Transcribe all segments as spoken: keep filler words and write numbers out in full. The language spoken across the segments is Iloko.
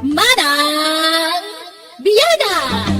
Manang Bianang!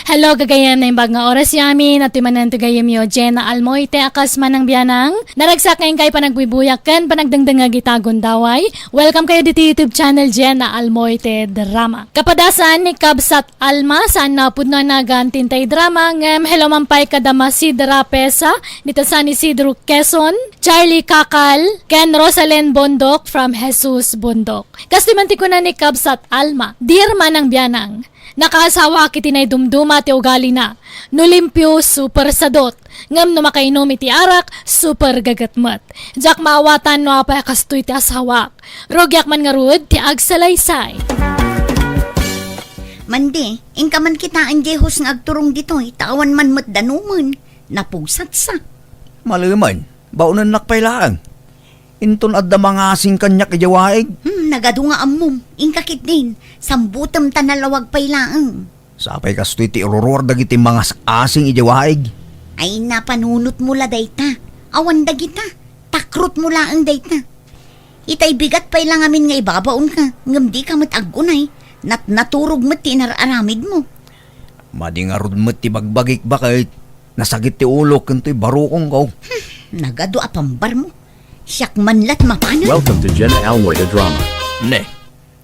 Hello, gagayyem, naimbag nga oras yamin, at timanan to gayem yo, Jenna Almoite, a kas Manang Bianang. Naragsak ngayon kay panagbuybuyag ken panagdengdengag ita gundaway. Welcome kayo dito YouTube channel, Jenna Almoite Drama. Kapadasan ni Kabsat Alma, saan na pudno a nagan tintay drama, ngem hello man pay kada Masidra Pesa, dita San Isidro, Quezon, Charlie Kakal, ken Rosalen Bondok from Jesus Bondok. Kastoy man ti kuna ni Kabsat Alma, Dear Manang Bianang, nakaasawaak iti naidumduma ti ugalina. No limpio, super sadot. Ngem no makainom iti arak, super gaget met. Diak maawatan no apay a kastoy ti asawaak. Rugiak man ngarud ti agsalaysay. Mandi, inka man kitaen diay host nga agturong ditoy, ta awan man met danumen. Napugsatsa. Malemen, baonennak pay laeng. Inton adda mangasing kaniak idiay waig. Hmm, nagadu nga ammom. Inka ketdin, sambutem ta nalawag pay laeng. Sapay kastoy ti iruruar dagiti mangas-asing idiay waig. Ay, napanunotmo la dayta. Awan dagita. Takrotmo laeng dayta. Itay bigat pay la ngamin nga ibabaonka, ngem dika met aggunay. Nat-, naturog met ti inar-aramidmo. Madi ngarud met ti bagbagik, baket. Nasakit ti ulok ken toy barukongko. Hmm, nagadu a pambarmo. Siak man la't mapanen. Welcome to Jenna Almoy the Drama. Ne,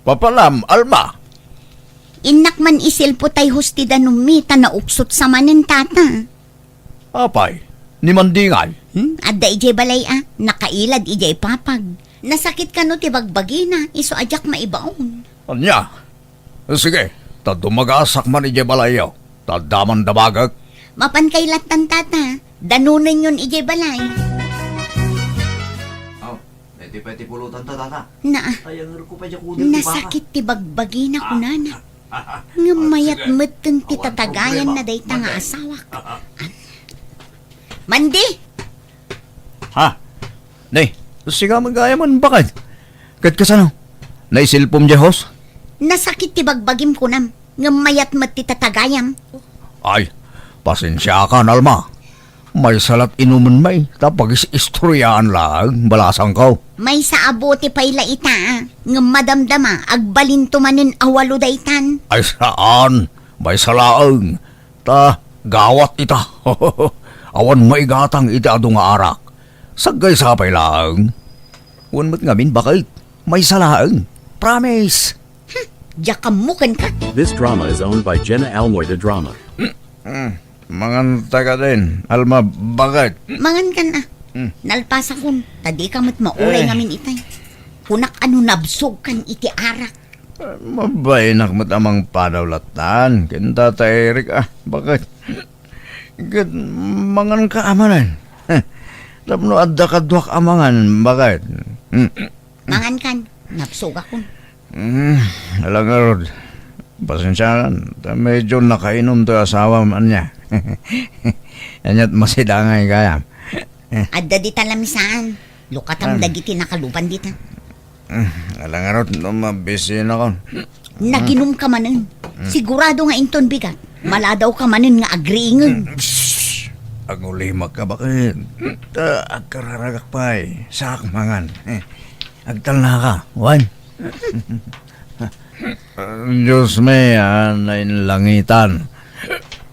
papalam, Alma. Innak man isilpo tay host ti danummi, ta nauksot sa manen, tata. Apay, ni Mandingay? Hmm? Adda idiay balay a, nakailad idiay papag. Nasakit kano ti bagbagina, isu a diak maibaon. Ania? Sige, ta dumagasak man idiay balayyo, ta adda man damagek. Mapan kay lattan, tata, danonenyon idiay balay. Aw, daytoy pay ti pulutan ta, tata. Naa. Ay, ang ko pa diak udal ti baka. Nasakit ti bagbagina, kunana. Ngem mayat metten ti tatagayan na dayta nga asawak. Mandi! Ha? Ne, sika met gayam, baket. Ket kasano? Naisilpom diay host? Nasakit ti bagbagim kunam, ngem mayat met ti tatagayam. Ay, pasensiakan, Alma. Maysa la't inumen may, ta pagis-istoriaan laeng, balasangko. Maysa a bote pay la ita, a, ngem madamdama, agbalinto manen a walo daytan. Ay, saan? Maysa laeng. Ta, gawat ita. Awan maigatang iti adu nga arak. Saggaysa pay laeng. Wen met ngamin, baket. Maysa laeng. Promise. Hmm, diak ammo kenka. This drama is owned by Jenna Almoy the Drama. Hmm, mangan ta kadin, Alma, baket. Mangan kan a. Hmm. Nalpasakon, ta dika met mauray ngamin itay. Kunak a no nabsog kan iti arak. Eh, mabainak met a mangpadaw lattan, ken Tata Eric, a, baket. Ket mangan ka a manen. Tapno adda kaduak a mangan, baket. Hmm. Mangan kan, nabsogakon. Hmm, ala ngarud. Pasensiakan, ta medyo nakainom toy asawam ania. Ania't masidangay gayam. Adda dita lamisaan. Lukatam dagiti nakaluban dita. Hmm, ala ngarud no mabisinakon. Naginumka manen. Sigurado nga inton bigat, maladawka manen nga agriingeg. Shh! Agulimakka, baket. Ta agkararagak pay. Saak mangan. Eh, agtalnaka, wen. Dios mi a nainlangitan,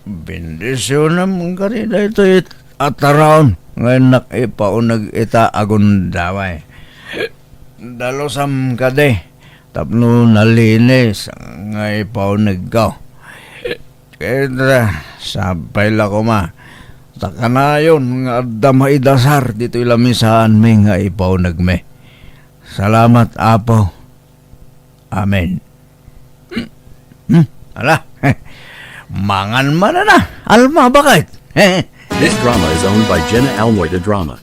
bendisionem kadi daytoy a taraon nga innak ipauneg ita a gundaway. Dalusam kadi tapno nalinis nga ipaunegko. Ket, ah, sapay la koma ta kanayon nga adda maidasar ditoy lamisaanmi nga ipaunegmi. Salamat, Apo. Amen. Hmm, ala. Mangan man a, Alma, baket. This drama is owned by Jenna Almoy the Drama.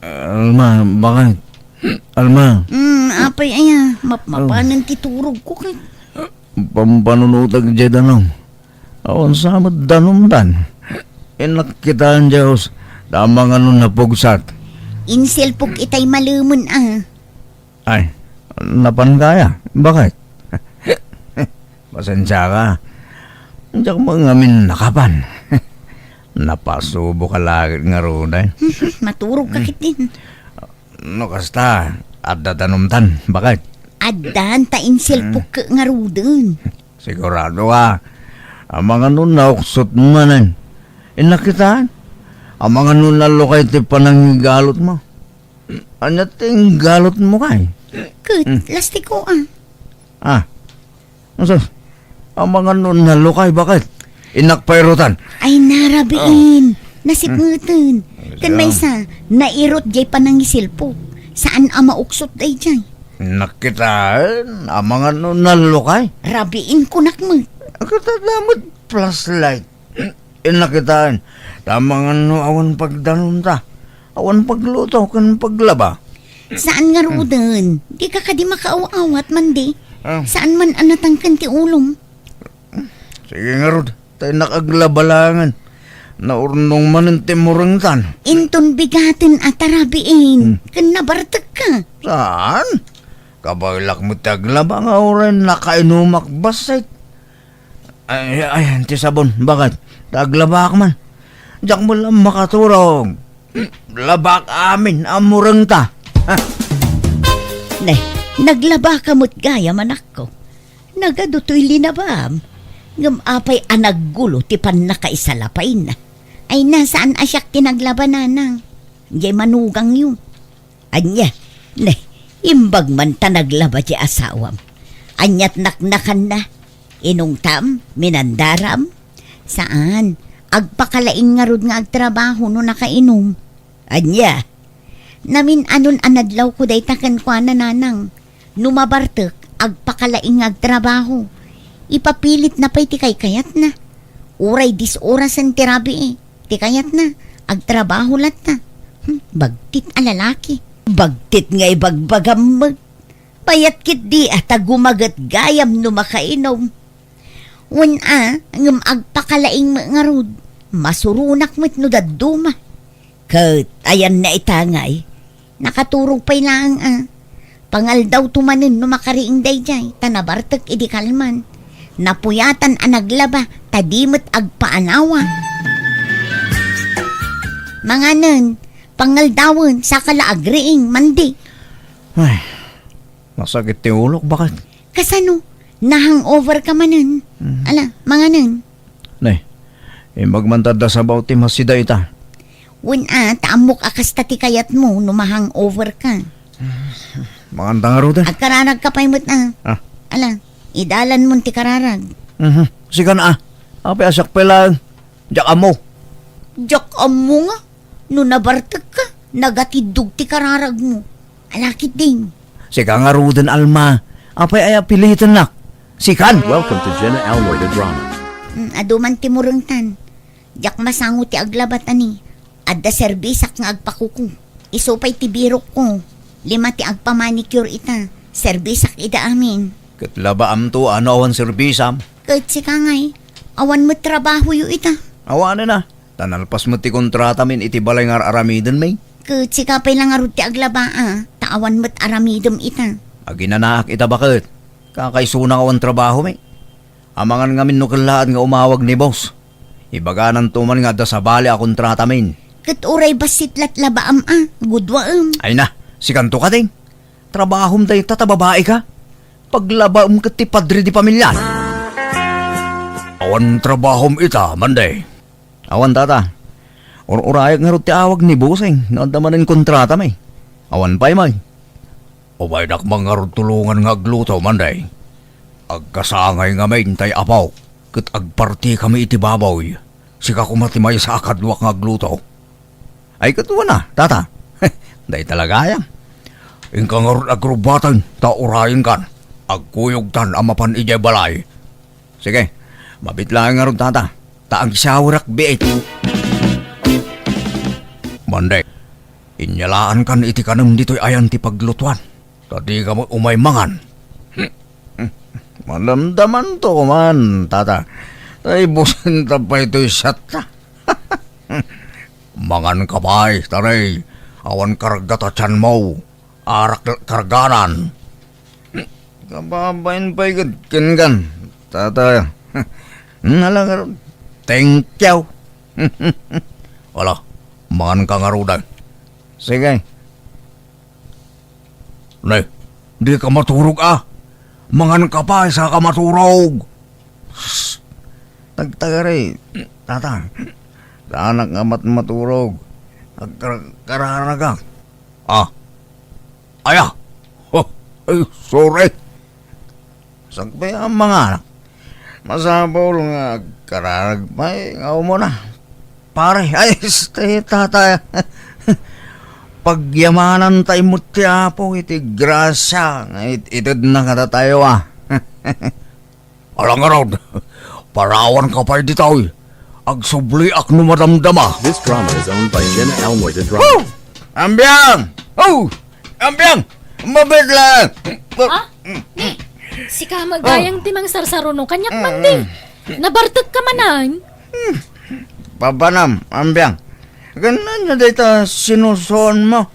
Alma, baket. Alma. Hmm, apay aya, map-, mapanen ti turogko ket. Pampanunotek diay danum. Awan sa met danumdan. Innak kitaen diay host, ta amangan no napugsat. Insilpok itay malemen a. Ay, napanka aya? Baket? Pasensiaka. Diak met ngamin nakapan. Napasuboka la ket ngarud, ay. Maturogka ketdin. No kasta, adda danumtan, baket? Addan ta insilpok ngaruden. Sigurado ka. Amangan no nauksot manen. Innak kitaen. Amangan no nalukay ti panangigalot mo. Ania ti inggalot mo kay? Ket, Hmm. lastiko, ah. Ah. Sus, amangan no nalukay, bakit? Innak pairutan. Ay, narabiin. Ah. Nasipngeten. Hmm. Ken maysa, nairut jay panangisilpok. Saan a mauksot dayjay. Nakitaen, amangan no nalukay. Rabiin kunak met. Agkatadamot flashlight. Innak kitaen, ta amangan no awan pagdanumta. Awan pagluto ken paglaba. Saan ngaruden? Dika kadi makaaw-awat, Mande? Ah. Saan man a natangken ti ulom? Sige ngarud, ta innak aglaba laengen. Naurnong manen ti murengtan. Inton bigaten a tarabiin, Hmm. ken nabartekka. Saan? Kabaelak met ti aglaba nga uray nakainumak bassit. Ay, ay, ti sabon, bakit? Ta aglabaak man. Diak met la makaturog. Labak amin a murengta. Ha? Ne, naglabaka met gayam, anakko. Nagadu toy linabam. Ngem apay a naggulo ti pannakaisalapayna? Ay, na, saan a siak ti naglaba, nanang? Jay manugangyo. Ania, ne, imbag man ta naglaba ti asawam. Aniat naknakanna? Inungtam? Minandaram? Saan. Agpakalaing ngarud nga agtrabaho no nakainom. Ania? Namin-anon a nadlawko dayta kenkuana, nanang. No mabartek, agpakalaing nga agtrabaho. Ipapilitna pay ti kaykayatna. Uray dis orasen ti rabii, eh. Ti kayatna, agtrabaho latta. Hmm, bagtit a lalaki. Bagtit nga ibagbagam met. Payat ketdi a ta gumaget gayam no makainom. Wen a, ngem agpakalaing met ngarud. Masuronak met no dadduma. Ket ayanna ita ngay, nakaturog pay laeng a. Pangaldawto manen no makariing daydiay, ta nabartek idi kalman. Napuyatan a naglaba, ta di met agpaanawa. Manganen, pangaldawen, saka la agriing, mandi. Ay, masakit ti ulok, bakit? Kasano? Na-hangover ka manen? Mhm. Ala, manganen. Ne, imbag man ta adda sabaw ti masida ita. Wen a, ta ammok a kasta ti kayatmo no ma-hangover ka. Manganta ngaruden. Agkararag ka pay met a. Ah. Ala, idalan mon ti kararag. Mhm. Sikan a. Apay a siak pay laeng. Diak ammo. Diak ammo nga. No nabartek ka, nagatiddog ti kararag mo. Ala ketdin. Sika ngaruden, Alma. Apay aya pilitennak? Sikan! Welcome to Jenna Almoy the Drama. Mm, adu man ti murengtan. Diak masango ti aglabat a ni. Adda serbisak nga agpakuko. Isu pay ti birokko. Lima ti agpamanicure ita. Serbisak ida amin. Ket labaamto a no awan serbisam? Ket sika ngay, awan met trabahoyo ita. Awanen a. Ta nalpas met ti kontratamin iti balay nga ar-aramidenmi. Ket sika pay la ngarud ti aglaba a, ta awan met aramidem ita. Aginanaak ita baket. Kakaisuna nga awan trabahomi. Amangan ngamin no kellaat nga umawag ni boss. Ibagananto man nga adda sabali a kontratamin. Ket uray bassit lat labaam a, gudwaem. Ay na, sikanto kadin. Trabahom dayta ta babai ka. Paglabaem ket ti padre di pamiliam. Awan trabahom ita, Mande. Awan, tata. Ur-urayak ngarud ti awag ni Busing no adda manen kontratami. Awan pay, may. Umaynak man ngarud tulongan nga agluto, Mande. Agkasangay ngamin tay apok, ket agpartikami iti baboy. Sika koma ti maysa a kaduak nga agluto. Ay, ket wen a, tata. Dayta la gayam. Inka ngarud agrubbaten, ta urayenkan. Agkuyogtan a mapan idiay balay. Sige, mabitlaeng ngarud, tata, ta agsawrak biit. Mande, inyalaankan iti kanem ditoy ayan ti paglutuan, ta dika met umay mangan. Madamdamanto man, tata, ta ibusinta pay toy siatta. Manganka pay, tare, awan karga ta tianmo. Arak karganan. Kababain pay ket kenkan, tata. Nala ngarud. Thank you. Ala, mangan ka ngaruden. Sige. Ne, Dika maturog a. Mangan ka pay, saka maturog. Shh. Tagtagari, tata. Saanak nga matmaturog. Agkar-, kararagak. Ah. Aya. Oh, ay, sorry. Sakbay a manganak. Masapul nga agkararag pay nga umuna. Pare, ay, este, tata. Pagyamanan tayo mo ti Apo iti grasya nga it-, itedna kadatayo, ah. Alangarod, parawan ka pay ditoy. Agsubliak no madamdama. This drama is owned by Jenna Almoy, the drama. Woo! Ambiang! Oh! Ambiang! Mabit lang! Ha? Ni, sika met gayam ti mangsarsaruno kaniak, Mandi. Nabartek ka manen. Papanam, Ambiang. Ganna dayta sinusuon mo.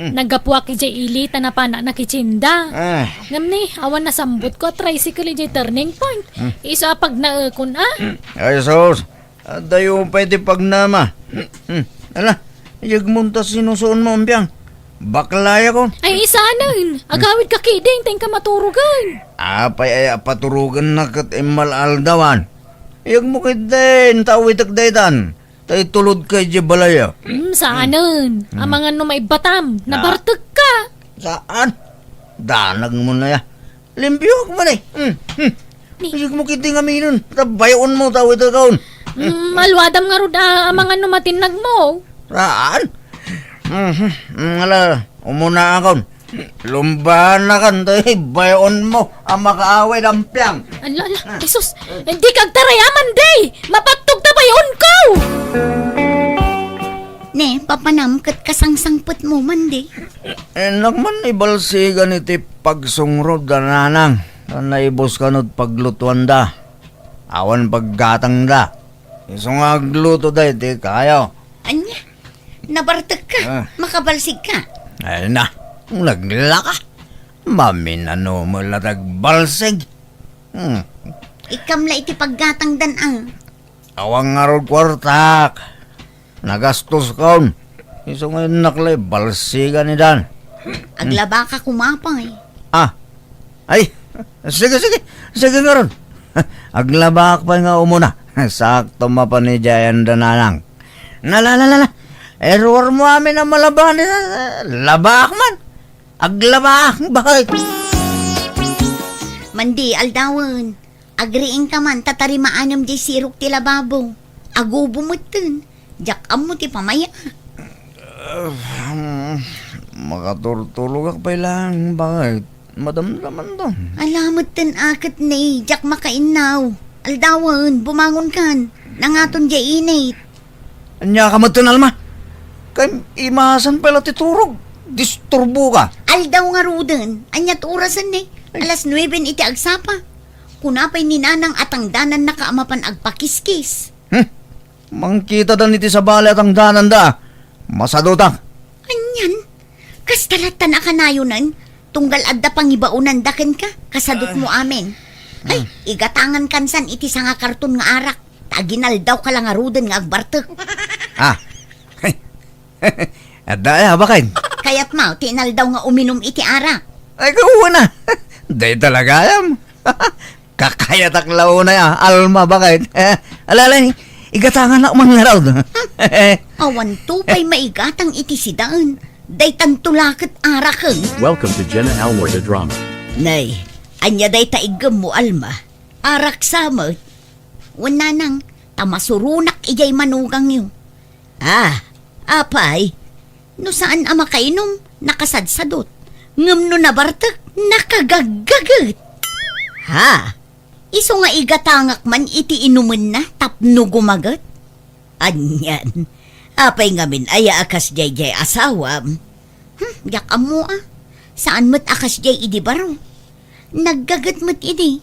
Naggapuak idiay ili ta napanak nakitinda. Ah. Ngem ni, awan nasambutko a tricycle idiay turning point. Isu a pagnaekon, a. Ay, sus. Adayo pay ti pagnama. Hmm. Ala, yegmo ta sinusuon mo, Ambiang. Baklaya ko. Ay, isanen. Agawid ka kiding, ta inka maturogen. Apay aya a paturogenna ket immal-aldawan? Yegmo ketdin, ta awitek daytan. Ta itulod ka idiay balay, a. Hmm, saanen. Hmm. Amangan no maibbatam. Na. Nabartek ka. Saan? Danag mo na ya. Limpioak man, eh. Hmm, hmm. Ni- Ayag mo kiti nga minun. Ta bayaon mo, tawid ka kaon. Mm, maluadam ngarud a, amangan no matinnag mo. Saan? Mhm. Mm, ala, umuna akon. Lumbanakan, tay bayaon mo a makaaway, dampiang. Ala, ala, Jesus, hindi kagtarayaman, day! Mapattog ta bayaon ko! Ne, papanam ket kasangsangpet mo, Mandi. Innak man ibalsigan iti pagsungrod da nanang, ta naibus kanod paglutuanda. Awan paggatangda. Isu nga agluto da iti kayo. Ania? Nabartek ka? Ah. Makabalsig ka? Ay na, naglaka. Maminano mo la tagbalsig. Hmm. Ikam la iti paggatangdan, ah. Awan ngarud kuartak. Nagastoskon. Isu nga innak la ibalsigan ni Dan. Aglabaka koma pay. Ah. Ay, sige, sige. Sige ngarud. Aglabak pay nga umuna. Sakto mapan idiay anda nanang. Na, la, la, la, la. Error mo amin a malaban. Labak man. Aglabak, bakit? Mandi, aldawen. Agriingka man ta tarimaanem diay sirok ti lababo. Agubo metten. Diak ammo ti pamaya. Ah, makaturturogak pay lang, bakit? Madamdaman to. Ala metten a ket ne, diak makainnaw. Aldawen, bumangonkan. Nangaton diay init. Ania ka metten, Alma? Kay imasan pay la ti turog. Disturbo ka. Aldaw ngaruden. Ania ti orasen ne? Ay. Alas nueben iti agsapa. Kuna pay ni Nanang a tangdananna ka a mapan agpakiskis. Hmm. Mangkitadan iti sabali a tangdananda. Masadutak. Anian? Kasta latta a kanayonen? Tunggal adda pangibaonanda kenka, kasadutmo amin. Ay, igatangan kansan iti sanga karton nga arak. Ta aginaldawka la ngaruden nga agbartek. Ah. Adda aya, baket? Kayatmo ti inaldaw nga uminum iti arak? Ay, kauna. Dayta la gayam. Kakayatak la unay a, Alma, baket? Alalay, igatanganak man ngarud. Awanto pay maigatang iti sidaen. Daytanto la ket araken. Welcome to Jenna Almor the Drama. Nay, ania dayta iggemmo, Alma? Arak sa met. Wen nanang, ta masuronak idiay manugangyo. Ah, apay, no saan a makainum, nakasadsadot. Ngem no nabartek, nakagaggaget. Ha? Isu nga igatangak man iti inumenna tapno gumaget? Anian? Apay ngamin aya a kasdiay diay asawam? Hmm, diak ammo a. Saan met a kasdiay idi baro. Naggaget met idi.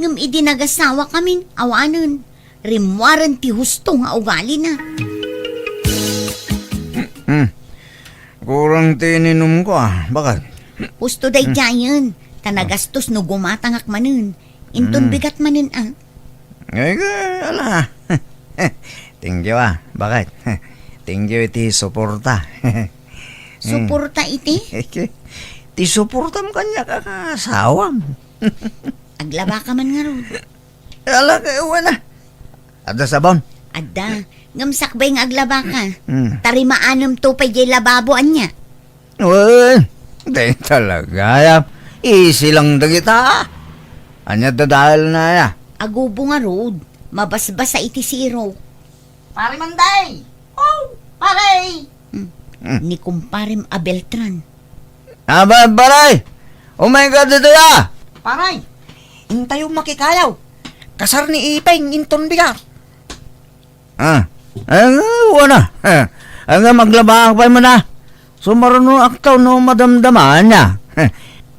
Ngem idi nagasawa kamin, awanen. Rimmuaren ti husto nga ugalina. Hmm. Kurang ti ininumko, ah. Baket? Husto daydiayen. Ta nagastos no gumatangak manen. Inton Hmm. bigat manen, ah. Ay, ala. Thank you, ah. Baket? Thank you iti suporta. Suporta iti? Ti suportam kaniak a asawam. Aglabaka man ngarud. Ala, kay wen a. Adda sabon? Adda. Ngem sakbay nga aglabaka. Hmm. Tarimaanam to pay jay lababo ania. Wen, dayta la gayam. Easy lang dagita. Ania dadael na ya? Agubo ngarud. Mabasbasa iti sirok. Pare Manday! Oh, pare! Hmm. Hmm. Ni kumparem a Beltran. Aba, pare! Umay ka ditoy a! Pare! Intayo makikayaw. Kasar ni Ipeng inton bigat. Ah, ay, nga, wana. Ay, nga, maglaba pay man a. Sumaruno aktaw no madamdama niya.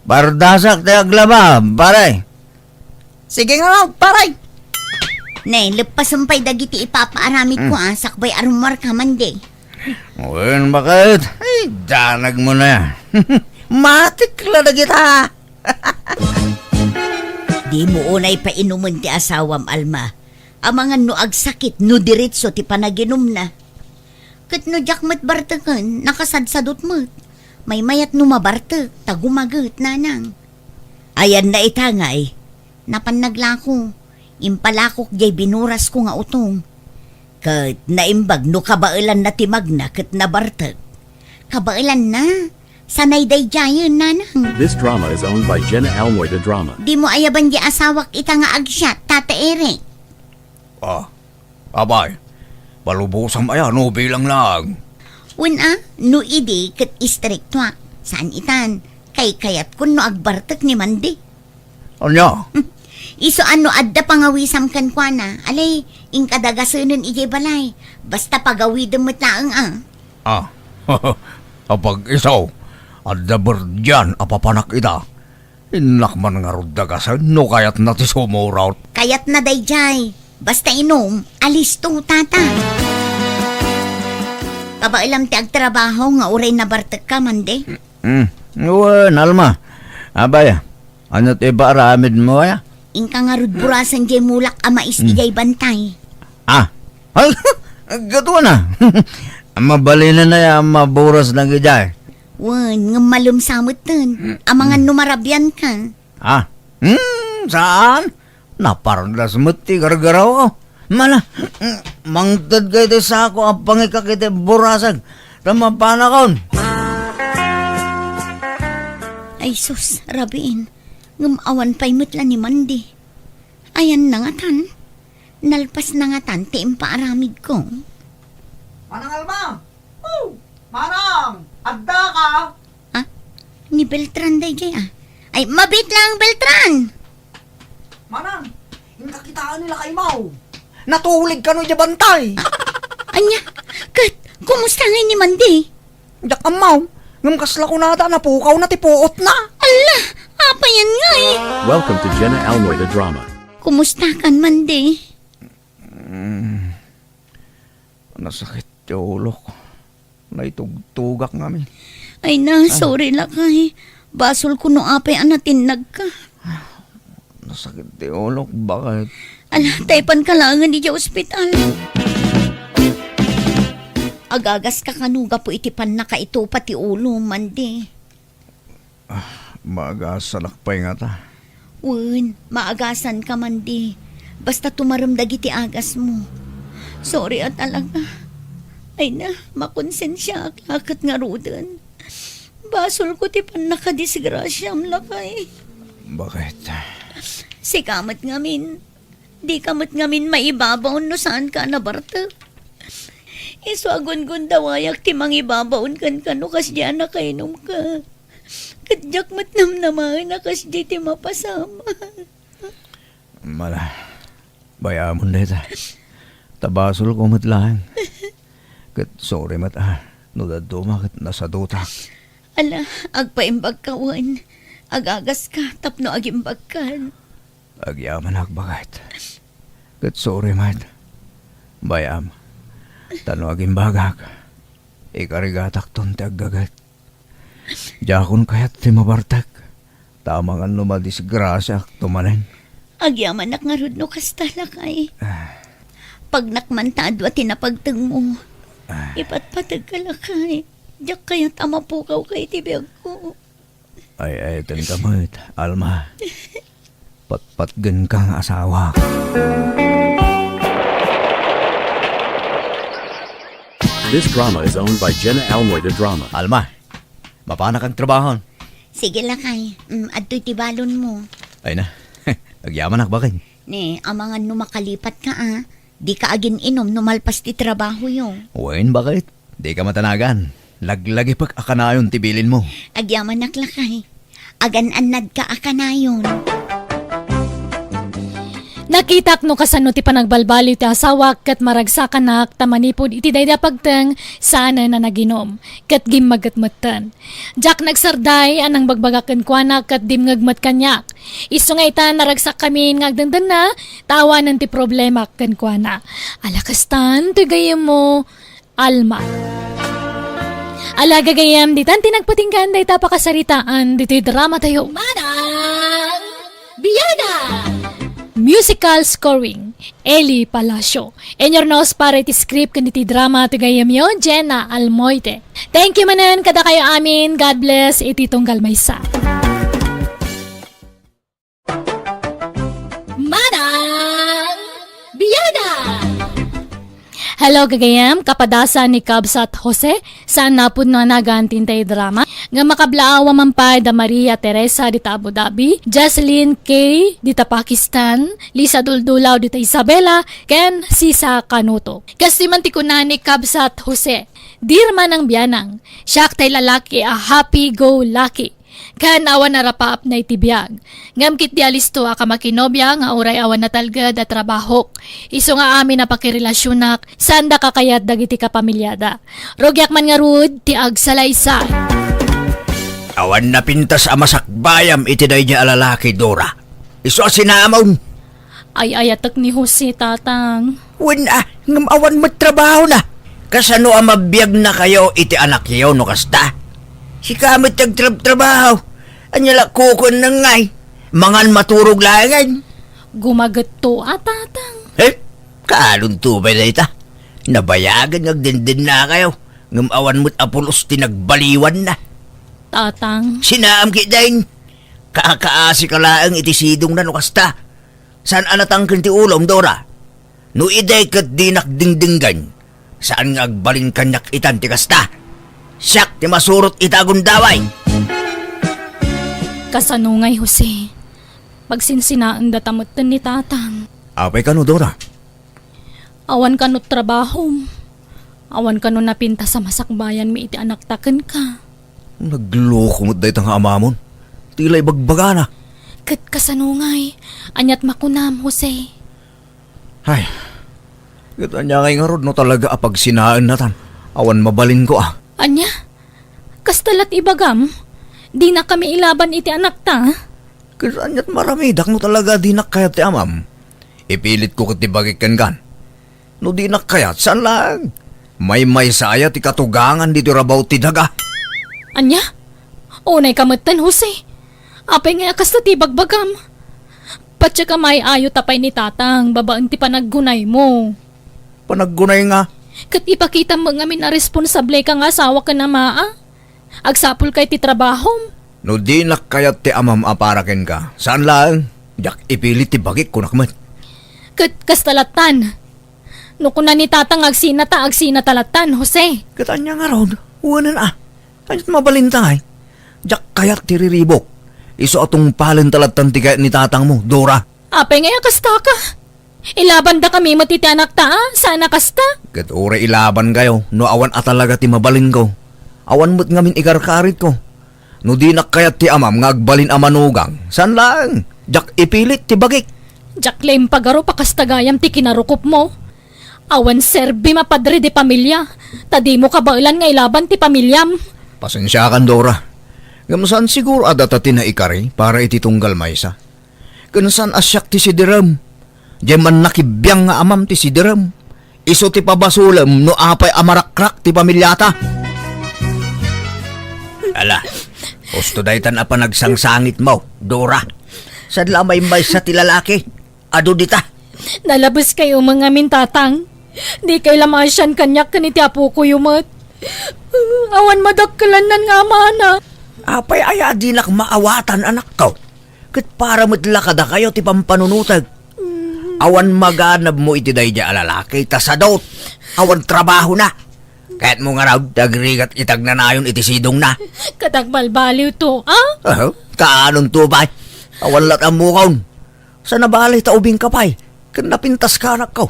Pardasak ti aglaba, pare. Sige nga, pare. Ne, leppasem pay dagiti ipapaaramid ko, hmm, a, sakbay a rummuarka, Mande. Wen, bakit? Ay, danag mo na. Matik la dagita. Di mo unay painumen ti asawam, Alma. Amangan no agsakit, no diretso ti panaginumna. Ket no diak met barteken, nakasadsadot met. Maymayat no mabartek, ta gumaget, nanang. Ayanna ita ngay? Napan naglako. Impalakok jay binurasko nga utong. Ket naimbag no kabaelanna ti magna ket nabartek. Kabaelanna? Sanay daydiayen, nanang. This drama is owned by Jenna Almoy, the drama. Di mo ayaban di asawak ita nga agsiat, Tata Eric? Ah, abay, palubosam aya no bilang lang. Wen a, no idi ket istriktoak. Saan itan, kaykayatkon no agbartek ni Mandi. Ania? Isu a no adda pangawisam kenkuana, alay, inka dagasenen idiay balay. Basta pagawidem met laeng a. Ah, apag-isu, adda berdian a papanak ida. Innak man ngarud dagasen no kayatna ti sumurot. Kayatna daydiay. Basta inum, alisto, tata. Kabaelam ti agtrabaho nga uray nabartekka, Mandi? Hmm. Wen, Alma. Abay, ania ti ipaaramidmo, aya? Inka ngarud burasen jay mulak a mais, hmm, idiay bantay. Ah. Ay, gaduana. Mabalinen aya a maburas dagijay. Wen, ngem malem sa metten. Amangan no marabianka. Ah. Hmm, saan? Napardas met ti gargarawko. Mala, mangted ka iti sako a pangikak iti burasag, ta mapanakon. Ay sus, rabiin, ngem awan pay met la ni Mandi. Ayanna ngatan, nalpasna ngatan ti impaaramidko. Manang Alma! Oh, Manang! Adda ka? Ah, ni Beltran daydiay, ah. Ay, mabiit lang, Beltran! Manang, inka kitaan ni lakaymo. Natulig kano idiay bantay. Ah, ania? Ket, kumusta ngay ni Mandi? Diak ammo. Ngem kasla kunada, napukawna ti puotna. Ala, apay ngay? Welcome to Jenna Almoy the Drama. Kumusta kan, Mandi? Mm. Nasakit ti ulok. Naitugtugak ngamin. Ay na, ah, sorry, lakay. Basol ko no apay a natinnagka. Nasakit ti ulok, bakit? Ala, taypan ka laengen idiay ospital. Agagas ka kano gapu iti pannakaitupa ti ulo, Mandi? Ah, maagasanak pay ngata. Wen, maagasan ka, Mandi. Basta tumarem dagiti agasmo. Sorry a talaga. Ay na, makonsensiaak la ket ngaruden. Basol ko ti pannakadisgrasiam, lakay. Bakit? Sika met ngamin. Dika met ngamin maibabaw no saanka a nabartek. Isu a gungundawayak ti mangibabaon kenka no kasdiay a nakainumka. Ket diak met namnamaen a kasdiay ti mapasam. Mala, bay-amon dayta. Ta basolko met laeng. Ket sorry met a, no dadduma ket nasadutak. Ala, agpaimbagka wen. Agagaska tapno agimbagkan. Agyamanak, baket. Ket sorry met. Bay-am, ta no agimbagak, ikarigatakton ti aggaget. Diakon kayat ti mabartek, ta amangan no madisgrasiaakto manen. Agyamanak ngarud no kasta, lakay. Ah. Pagnak man ta adu a ti napagtengmo. Ah. Ipatpategka, lakay. Diak kayat a mapukawka iti biagko. Ay, ay, tengka met, Alma. Patpatgen ka nga asawa. This drama is owned by Jenna Almoy de Drama. Alma, mapanak ang trabahon. Sige, lakay. Mm, adtoy ti balon mo. Ay na, agyamanak baken. Ne, amangan no makalipat ka, a. Di ka agin-inom no malpas ti trabaho yo. Wen, baket? Di ka matanagan. Laglagipek a kanayon ti bilin mo. Agyamanak, lakay. Agan-annad ka a kanayon. Nakitak no kasano ti panagbalbaliw ti asawak ket maragsakanak ta manipud iti daydi a pagteng, saanen a naginom, ket gimmaget metten. Diak nagsarday a nangbagbagak kenkuana ket dimngeg met kaniak. Isu nga ita, naragsakkami nga agdendenna, ta awanen ti problemak kenkuana. Ala kastan, toy gayyemmo, Alma. Ala gagayyem, ditan ti nagpatinggan dayta pakasaritaan ditoy dramatayo. Manang Biana! Musical scoring, Eli Palacio. Inurnos para iti script ken iti drama ti gayyemyo, Jenna Almoite. Thank you manen kadakayo amin. God bless iti tunggal maysa. Manang Biana! Hello, gagayam, kapadasan ni Kabsat Jose, saan napud no anagan tintay drama, nga makablaawa man pay da Maria Teresa dita Abu Dhabi, Jocelyn K dita Pakistan, Lisa Duldulaw dita Isabela, ken Sisa Kanuto. Kastoy man ti kuna ni Kabsat Jose, Dear Manang Bianang, siak tay lalaki a happy-go-lucky. Ken awan a rapaapna iti biag. Ngem ketdi alisto a kamakinobia nga uray awan natalged a trabahok. Isu nga amin a pakirelasionak, saanda kakayat dagiti kapamiliada. Rugiak man ngarud ti agsalaysay. Awan napintas a masakbayam iti daydi a lalaki, Dora. Isu a sinamon. Ay-ayatek ni Jose, Tatang. Wen a, ngem awan met trabahona. Kasano a mabiagnakayo iti anakyo no kasta? Sika met ti agtrabtrabaho. Ania la kukuenna ngay? Mangan maturog laengen. Gumagetto a, Tatang. Eh, kaanonto pay dayta? Nabayagen nga agdendennakayo, ngem awan met a pulos ti nagbaliwanna. Tatang. Sinaam ketdin. Kakaasika laeng iti sidongna no kasta. Saan a natangken ti ulom, Dora? No idi ket dinak dingdinggen, saan nga agbalin kaniak itan ti kasta. Siak ti masurot ita a gundaway. Kasano ngay, Jose? Pagsinsinaendata metten ni Tatang. Apay kano, Dora? Awan kano trabahom. Awan kano napintas a masakbayanmi iti anakta kenka. Nagloko met dayta nga amamon. Ti la ibagbagana. Ket kasano ngay? Aniat makunam, Jose? Ay, ket ania ngay ngarud no talaga a pagsinaennatan? Awan mabalinko a. Ania? Kasta lat ibagam? Dinakami ilaban iti anakta? Ket aniat maramidak no talaga dinak kayat ti amam? Ipilitko ket ti bagik kenkan. No dinak kayat, saan laeng. Maymaysa aya ti katugangan ditoy rabaw ti daga. Ania? Unay ka metten, Jose. Apay ngay a kasta ti ibagbagam? Patiek a maay-ayo ta pay ni Tatang babaen ti panaggunaymo. Panaggunay nga? Ket ipakitam met ngamin a responsable ka nga asawa ken ama, a? Agsapul kay ti trabahom. No dinak kayat ti amam a para kenka, saan laeng. Diak ipilit ti bagik, kunak met. Ket kasta lattan. No kuna ni Tatang nga agsinata, agsinata lattan, Jose. Ket ania ngarud? Wenen a. Aniat mabalinta ngay? Diak kayat ti riribuk. Isu a tungpalenta lattan ti kayat ni Tatangmo, Dora. Apay ngay a kasta ka? Ilabandakami met iti anakta a, saan a kasta? Ket uray ilabankayo no awan a talaga ti mabalinko. Awan met ngamin ikarkaritko. No dinak kayat ti amam nga agbalin a manugang, saan laeng. Diak ipilit ti bagik. Diak la impagarup a kasta gayam ti kinarukopmo. Awan serbim a padre de pamilia, ta dimo kabaelan nga ilaban ti pamiliam. Pasensiakan, Dora. Ngem saan siguro a data ti naikari para iti tunggal maysa. Ken saan a siak ti sidirem. Diay mannakibiang nga amam ti sidirem. Isu ti pabasolem no apay a marakrak ti pamiliata. Ala, husto daytan a panagsangsangitmo, Dora. Saan la a maymaysa ti lalaki. Adu dita. Nalabes kayo met ngamin, Tatang. Di kayo la maasian kaniak ken iti apokoyo met. Awan madakkelannan nga amana. Apay aya a dinak maawatan, anakko? Ket para met la kadakayo ti pampanunotek. Awan maganabmo iti daydiay a lalaki, ta sadut, awan trabahona. Kayatmo ngarud, ti agrigat iti agnanayon iti sidongna. Ket agbalbaliwto, a? Aho, kaanonto pay? Awan la't ammokon. Sa nabali ta ubingka pay, ken napintaska, anakko.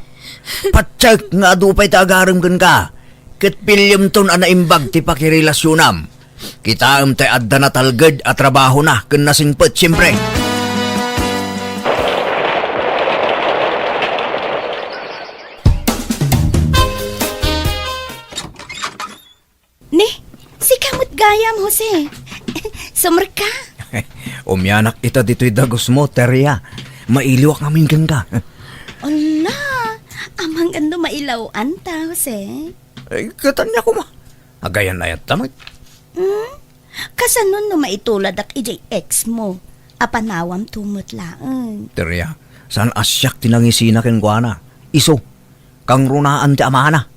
Patiek nga adu pay ti agarem kenka, ket pillemton a naimbag ti pakirelasionam. Kitaem tay adda natalged a trabahona ken nasingpet, siempre. Ni, sika met gayam, Jose. Sumerka? Umianak ita ditoy dagusmo, Teria. Mailiwak ngamin kenka. Ala, amangan no mailawan ta, Jose. Ay, katanya koma. Agayan-ayat ta met. Hmm? Kasano no maituladak idiay ex mo? Apanawam to met laeng. Teria, saan a siak ti nangisina kenkuana? Isu, kangrunaan ti amana.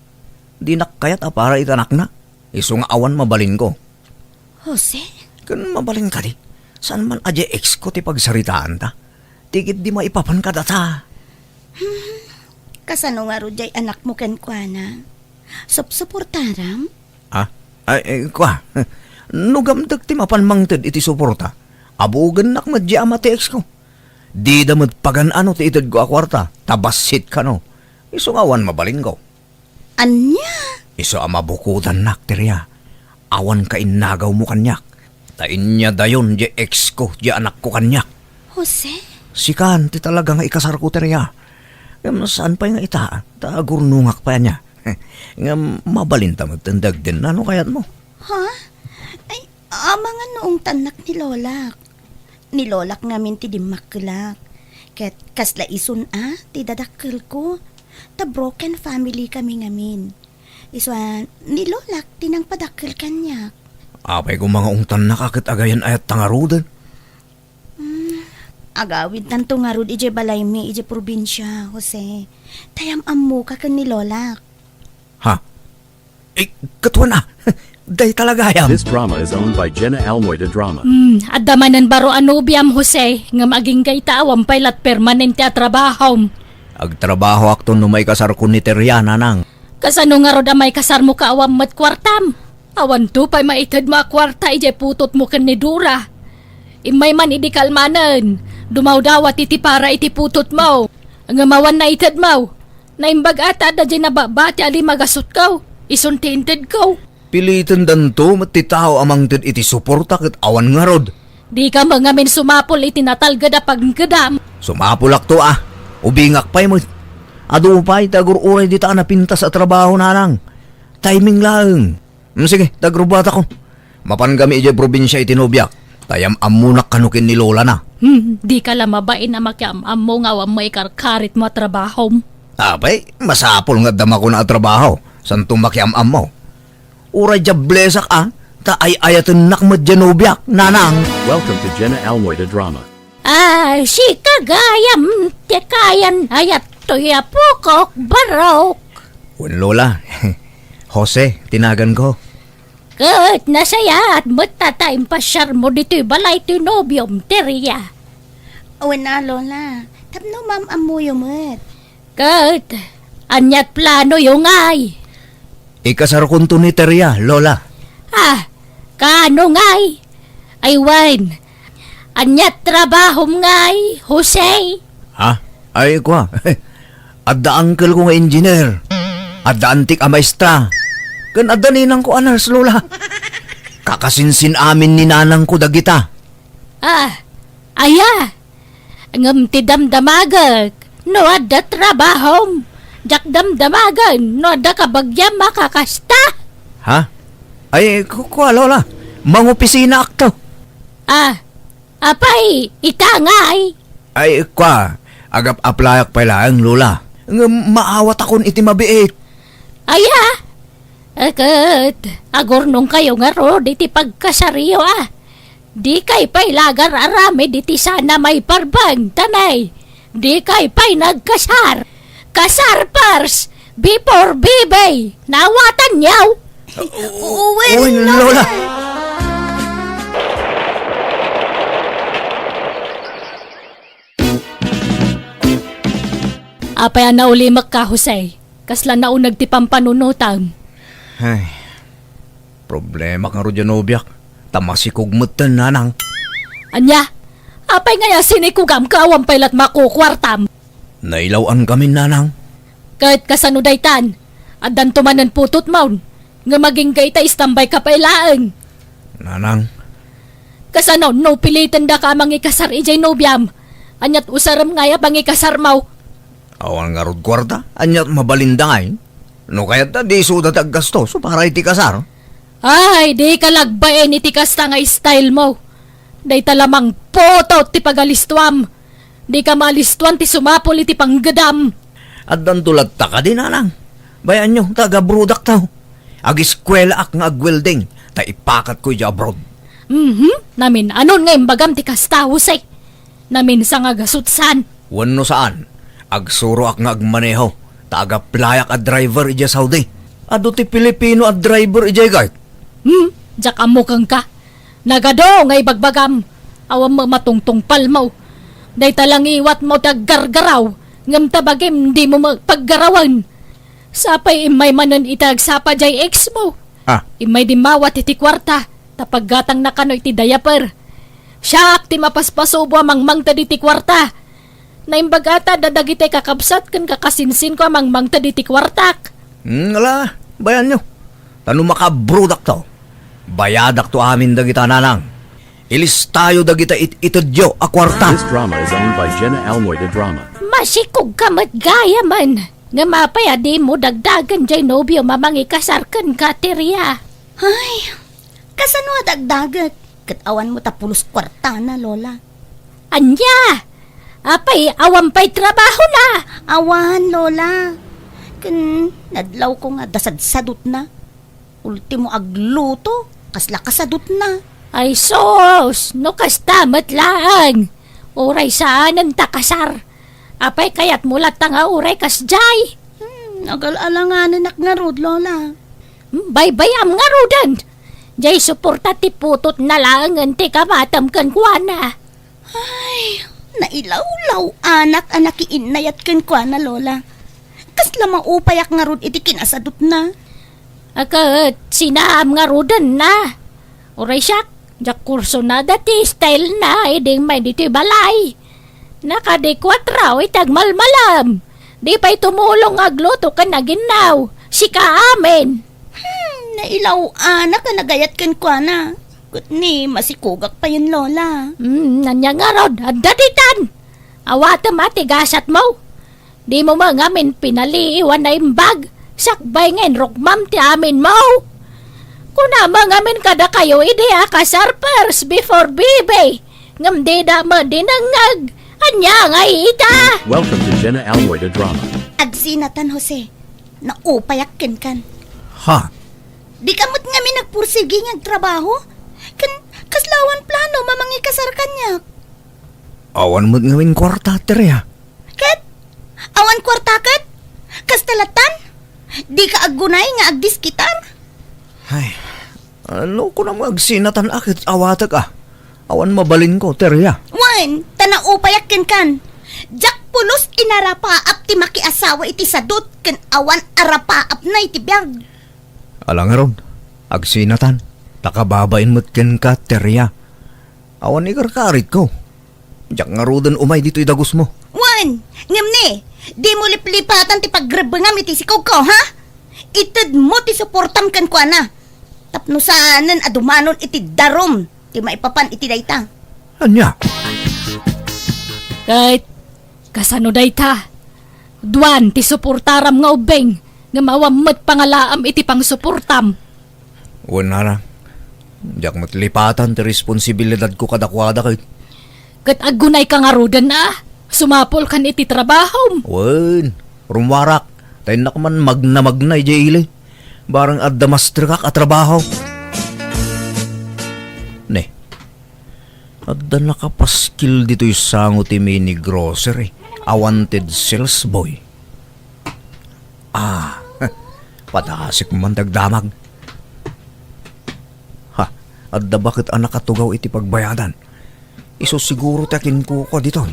Dinak kayat a para iti anakna. Isu nga awan mabalinko. Jose? Ken mabalin kadi, saan man a diay ex ko ti pagsaritaanta. Ti ketdi maipapan kadata. Hmm, kasano ngarud diay anakmo kenkuana? Supsuportaram? Ah, ay, eh, kua, no gamdek ti mapan mangted iti suporta, abugennak met diay ama ti ex ko. Dida met pagan-ano ti itedko a kuarta, ta bassit kano. Isu nga awan mabalinko. Ania? Isu a mabukodannak, Teria. Awan kainnagawmo kaniak. Ta inyadayon diay ex ko diay anakko kaniak. Jose? Sikan ti talaga nga ikasarko, Teria. Ngem saan pay nga ita, ta agurnongak pay ania. Ngem mabalinta met ti dagdennano kayatmo. Ha? Ay, amangan no ungtannak ni Lolak. Ni Lolak ngamin ti dimmakkelak. Ket kasla isun a ti dadakkelko. Ta broken family kami ngamin. Isu a, ni Lolak ti nangpadakkel kaniak. Apay koma nga ungtannaka ket agayan-ayatta ngaruden? Hmm, agawidtanto ngarud idiay balaymi idiay probinsia, Jose. Ta yam-ammoka ken ni Lolak. Ha? Eh, katuan a. Dayta la gayam. This drama is owned by Jenna Almoy de Drama. Hmm, adda manen baro a nobiam, Jose, ngem agingga ita awan pay la't permanente a trabahom. Agtrabahoakto no maikasarko ni Teria, nanang. Kasano ngarud a maikasarmo ka awan met kuartam? Awanto pay maitedmo a kuarta idiay putotmo ken ni Dora. Immay man idi kalmanen, dumawdawat iti para iti putotmo. Ngem awan naitedmo. Naimbag a ta adda diay nababati a limagasutko. Isun ti intedko. Pilitendanto met ti tao a mangted iti suporta ket awan ngarud. Dika met ngamin sumapul iti natalged a pagngedam. Sumapulakto a. Ubingak pay met. Adu pay ti agur-uray dita a napintas a trabaho, nanang. Timing laeng. Hmm, sige, ta agrubbuatakon. Mapangami idiay probinsia iti nobiak. Ta yam-ammonak kano ken ni lolana. Hmm, dika la mabain a makiam-ammo nga awan maikarkaritmo a trabahom. Apay, masapul nga adda makuna a trabaho. Santo makiam-ammo. Uray diablesak a, ta ay-ayatennak met diay nobiak, nanang. Welcome to Jenna Almoy the Drama. Ah, sika gayam ti kayan-ayat toy apokok, Barok. Wen, Lola. Jose ti naganko. Ket nasayaat met ta, ta impasiarmo ditoy balay ti nobiom, Teria. Wen a, Lola. Tapno maam-ammoyo met. Ket aniat planoyo ngay? Ikasarkonto ni Teria, Lola. Ah, kaano ngay? Ay wen, aniat trabahom ngay, Jose? Ha? Ay, kua. Adda uncle ko nga engineer. Adda antik a maestra. Ken adda ninang ko a nurse, Lola. Kakasinsin amin ni nanang ko dagita. Ah, aya? Ngem ti damdamagek, no adda trabahom, diak damdamagen no adda kabagiam a kakasta. Ha? Ay, ku-, kua, Lola. Mangopisinaakto. Ah, apay, ita ngay? Ay, kua, agap-aplayak pay laeng, Lola. Ngem maawatakon iti mabiit. Aya? Ket, agurnongkayo ngarud iti pagkasaryo, a. Dikay pay lagar aramid iti sana maiparbeng, tanay. Dikay pay nagkasar. Kasar first, before baby. Naawatanyo? Wen, Lola. Apay a naulimekka, Jose? Kasla nauneg ti pampanunotam. Ay, problema ngarud diay nobiak. Ta masikog metten, nanang. Ania? Apay ngay a sinikogam ket awan pay la't makukuartam? Nailaw-ankamin, nanang. Ket kasano daytan? Addanto manen putotmon, ngem agingga ita, istambayka pay laeng. Nanang. Kasano no pilitendaka a mangikasar idiay nobiam? Ania't usarem ngay a pangikasarmo? Awan ngarud kuarta, ania't mabalinda ngay? No kayatda, isuda ti aggasto para iti kasar. Ay, dika lagbain iti kasta nga stylemo. Dayta la mangputot ti pagalistuam. Dika maalistuan ti sumapul iti panggedam. Addanto latta kadi, nanang? Bay-anyo, taga-abroadakto. Agiskuelaak nga agwelding, ta ipakatko idiay abroad. Mhm, namin-anon nga imbagam ti kasta, Jose? Naminsan nga gasutsan. Wenno saan, agsuroak nga agmaneho, ta agaplayak a driver idiay Saudi. Adu ti Filipino a driver idiay, Gart. Hmm, diak ammo kenka. Nagadu nga ibagbagam, awan met matungtungpalmo. Dayta la ngiwatmo ti aggargaraw, ngem ta bagim dimo met paggarawen. Sapay immay manen iti agsapa diay ex mo. Ah. Immay dimmawat iti kuarta, ta paggatangna kano iti diaper. Siak ti mapaspasubo a mangmangted iti kuarta. Naimbag ata da dagiti kakabsat ken kakasinsinko a mangmangted iti kuartak. Hmm, ala, bay-anyo. Ta no makaabroadakto, bayadakto amin dagita, nanang. Ilistayo dagita it-itedyo a kuarta. This drama is owned by Jenna Almoy de Drama. Masikogka met gayamen. Ngem apay a dimo dagdagen diay nobiom a mangikasar kenka, Teria? Ay, kasano a dagdaget? Ket awan met a pulos kuartana, Lola. Ania? Apay, awan pay trabahona? Awan, Lola. Ken nadlawko nga adda sadsadutna. Ultimo agluto, kasla kasadutna. Ay sus, no kasta met laeng. Uray saanen ta kasar. Apay kayatmo latta nga uray kasdiay? Hmm, agal-alanganenak ngarud, Lola. Hmm, baybay-am ngaruden. Diay suporta ti putotna laengen ti kamatem kenkuana. Ay, nailawlaw-anak a nakiinnayat kenkuana, Lola. Kasla maupayak ngarud iti kinasadutna. A ket, sinaam ngarudenna. Uray siak, diak kursunada ti stylena idi immay ditoy balay. Nakadikuatro iti agmalmalam. Di pay tumulong nga agluto ken aginnaw. Sika amin. Hmm, nailaw-anak a nagayat kenkuana. Ket ni, masikogak payen, Lola. Hmm, ania ngarud, adda ditan. Awatem a ti gasatmo. Dimo met ngamin pinaliiw a naimbag, sakbay nga inrukmam ti aminmo. Kunam met ngamin kadakayo idi a kasar first before baby, ngem dida met dinengngeg. Ania ngay ita? Welcome to Jenna Almoy de Drama. Agsinatan, Jose. Naupayak kenkan. Ha? Dika met ngamin agpursigi nga agtrabaho? Ken kasla awan plano a mangikasar kaniak? Awan met ngamin kuarta, Teria. Ket? Awan kuarta ket? Kasta lattan? Dika aggunay nga agdiskitar? Ay, ano ko na agsinatan a ket awatek a? Awan mabalinko, Teria. Wen, ta naupayak kenkan. Diak pulos inarapaap ti makiasawa iti sadut ken awan arapaapna iti biag. Ala ngarud, agsinatan, ta kababain met kenka, Teria. Awan ikarkaritko. Diak ngaruden umay ditoy dagusmo. Wen, ngem ni, dimo liplipatan ti pagrebbengam iti sikogko, ha? Itedmo ti suportam kenkuana. Tapno saanen a dumanon iti darum ti maipapan iti dayta. Ania? Ket kasano dayta? Duan ti suportaram nga ubbing, ngem awan met pangalaam iti pangsuportam. Wen, nanang, diak met lipatan ti responsibilidadko kadakuada ket. Ket aggunayka ngaruden a sumapulkan iti trabahom. Wen, rummuarak, ta innak man magnamagna idiay ili. Barang adda mastrekak a trabaho. Ne, adda nakapaskil ditoy sango ti mini grocery a wanted sales boy. Ah, padasik man dagdamag. Ha, adda baket a nakatugaw iti pagbayadan. Isu siguro ti akinkukua ditoy.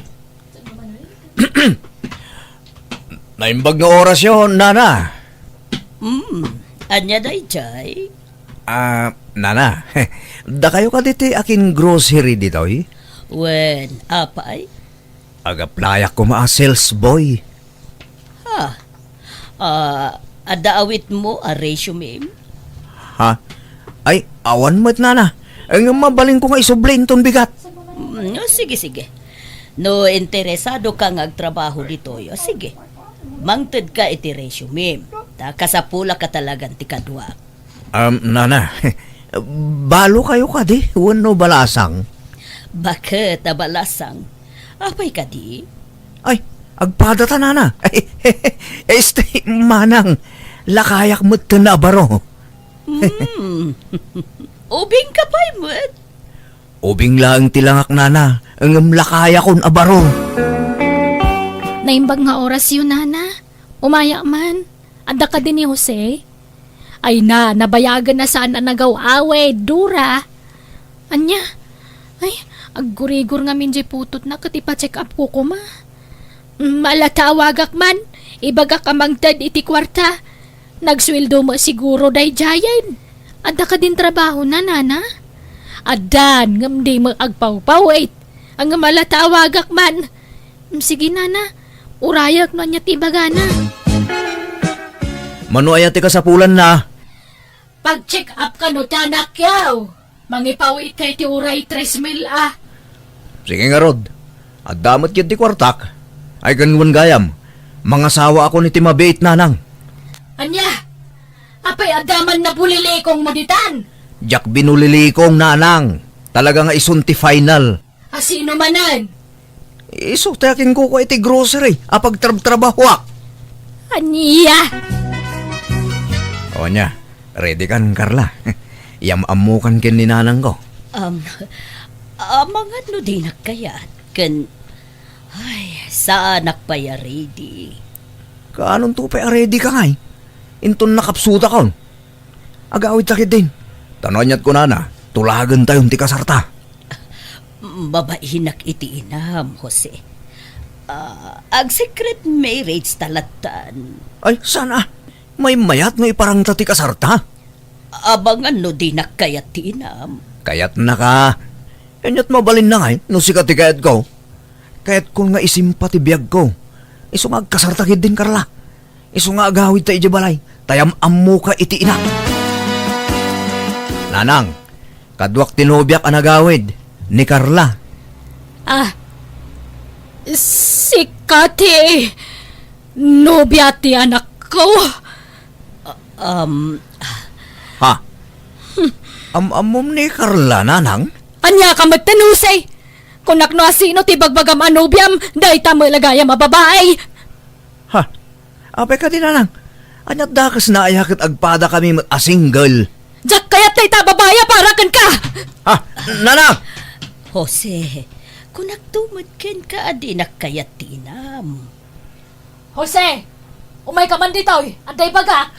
Naimbag nga orasyo, nana. Hmm, ania daydiay? Ah, nana, dakayo kadi ti akin-grocery ditoy? Wen, apay? Ag-applyak koma a sales boy. Ha? Ah, adda awitmo a resume? Ha? Ay, awan met, nana. Ngem mabalinko nga isubli inton bigat. Mm, o, sige, sige. No interesado ka nga agtrabaho ditoy, o, sige. Mangted ka iti resume. Ta kasapulak a talagan ti kaduak. Um, nana, balo kayo kadi wenno balasang? Baket a balasang? Apay kadi? Ay, agpadata, nana. Ay, este, manang, lakayak metten a baro. Hmm. Ubing ka pay met? Ubing laeng ti langak, nana, ngem lakayakon a baro. Naimbag nga orasyo, nana. Umayak man. Adda kadi ni Jose? Ay na, nabayagen a saan a nagaw-awid, Dora. Ania? Ay, aggurigor ngamin diay putotna ket ipa-check up ko koma. Mm, ala ta awagak man, ibagak a mangted iti kuarta. Nagsueldo met siguro daydiayen. Adda kadin trabahona, nana? Addan, ngem di met agpawpawit. Ngem ala ta awagak man. Mm, sige, nana. Urayak no ania ti ibagana. Mano aya ti kasapulanna? Pag-check up kano ti anakyo. Mangipawit kay ti uray tres mil a. Sige ngarud. Adda met ketdi kuartak. Ay, ken wen gayam, mangasawaakon iti mabiit, nanang. Ania? Apay adda man nabulilikongmo ditan? Diak binulilikong, nanang. Talaga nga isun ti final. A sino manen? Isu ti akinkuko iti grocery a pagtrabtrabahoak. Ania? O ania, ready kan, Carla? Yam-ammokan ken ni nanangko. Um, amangan no dinak kayat ken, ay, saanak pay a ready. Kaanonto pay a ready ka ngay? Inton nakapsutakon. Agawidta ketdin. Ta no aniat kunana, tulagentayon ti kasarta. Mabainak iti inam, Jose. Ah, ag-secret marriage ta lattan. Ay, saan a? Maymayat no iparangta ti kasarta? Abangan no dinak kayat ti inam. Kayatnaka. Aniat mabalinna ngay no sika ti kayatko? Kayatkon nga isimpa ti biagko. Isu nga agkasarta ketdin, Carla. Isu nga agawidta idiay balay, ta yam-ammoka iti ina. Nanang, kaduak ti nobiak a nagawid, ni Carla. Ah, sika ti nobia ti anakko? Ah, um, Ha? Am-ammom ni Carla, nanang? Ania ka met, Jose? Kunak no asino ti bagbagam a nobiam, dayta met la gayam a babai. Ha? Apay kadi, nanang? Aniat dakesna aya ket agpadakami met a single? Diak kayat dayta a babai a para kenka! Ha? Nanang! Jose, kunakto met kenka a dinak kayat ti inam. Jose, umayka man ditoy, adda ibagak.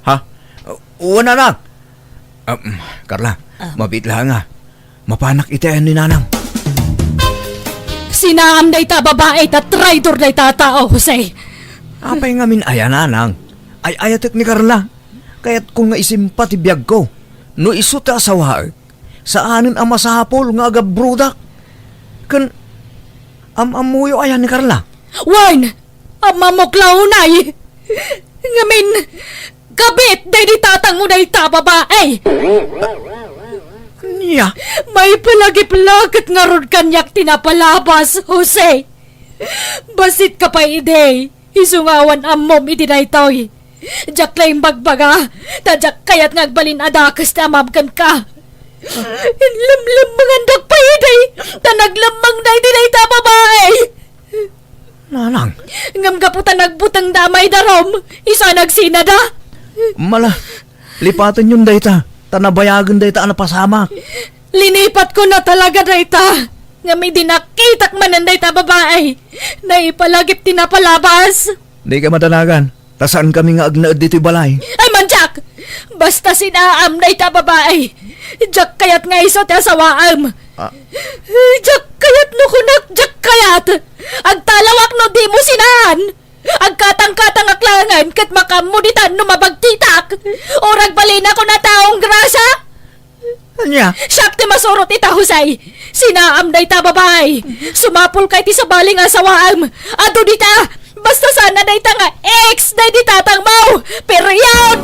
Ha? Wen, nanang. Um, Carla, Ah. mabiit laeng a. Mapanak iti ayan ni nanang. Sinaam dayta a babai ta traidor dayta a tao, Jose. Apay ngamin aya, nanang? Ay-ayatek ni Carla. Kayatkon nga isimpa ti biagko. No isu ti asawaek, saanen a masapul nga agabrodak. Ken, am-ammoyo aya ni Carla? Wen, am-ammok la unay. Ngamin, kabit daydi tatangmo dayta a babai. Nia? Maipalagip la ket ngarud kaniak ti napalabas, Jose. Basitka pay idi. Isu nga awan ammom iti daytoy. Diak la imbagbaga, ta diak kayat nga agbalin a dakes ti amam kenka. Inlemlemmengandak pay idi, ta naglemmengna iti dayta a babai. Nanang. Ngem gapu ta nagbutengda a maidarum, isu a nagsinada. Mala, lipatenyon dayta, ta nabayagen dayta a napasamak. Linipatkon a talaga dayta. Ngem idi nakitak manen dayta a babai, naipalagip ti napalabas. Dika madanagan, ta saankami nga agnaed ditoy balay. Ay, mandiak! Basta sinaam dayta a babai, diak kayat nga isu ti asawaem. Ah. Diak kayat no kunak, diak kayat! Agtalawak no dimo sinaan! Agkatangkatangak laengen ket makaammo ditan no mabagtitak. Uray balinakon a taong grasa. Ania? Siak ti masurot ita, Jose. Sinaam dayta babai. Sumapulka iti sabali nga asawaem. Adu dita. Basta sana dayta nga ex daydi tatangmo. Period!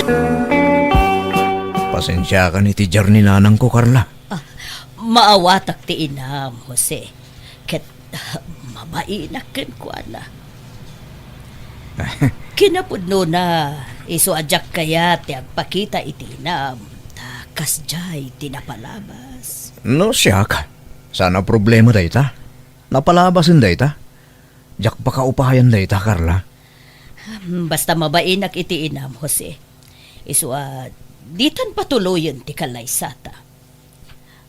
Pasensiakan iti diar ni nanangko, Carla. Ah, maawatak ti inam, Jose. Ket mabainak kenkuana. Kinapudnona, isu a diak kayat ti agpakita iti inam, ta kasdiay ti napalabas. No siak, saan a problema dayta. Napalabasen dayta. Diak pakaupayan dayta, Carla. Hmm, basta mabainak iti inam, Jose. Isu a, ditan patuloyen ti kalaysata.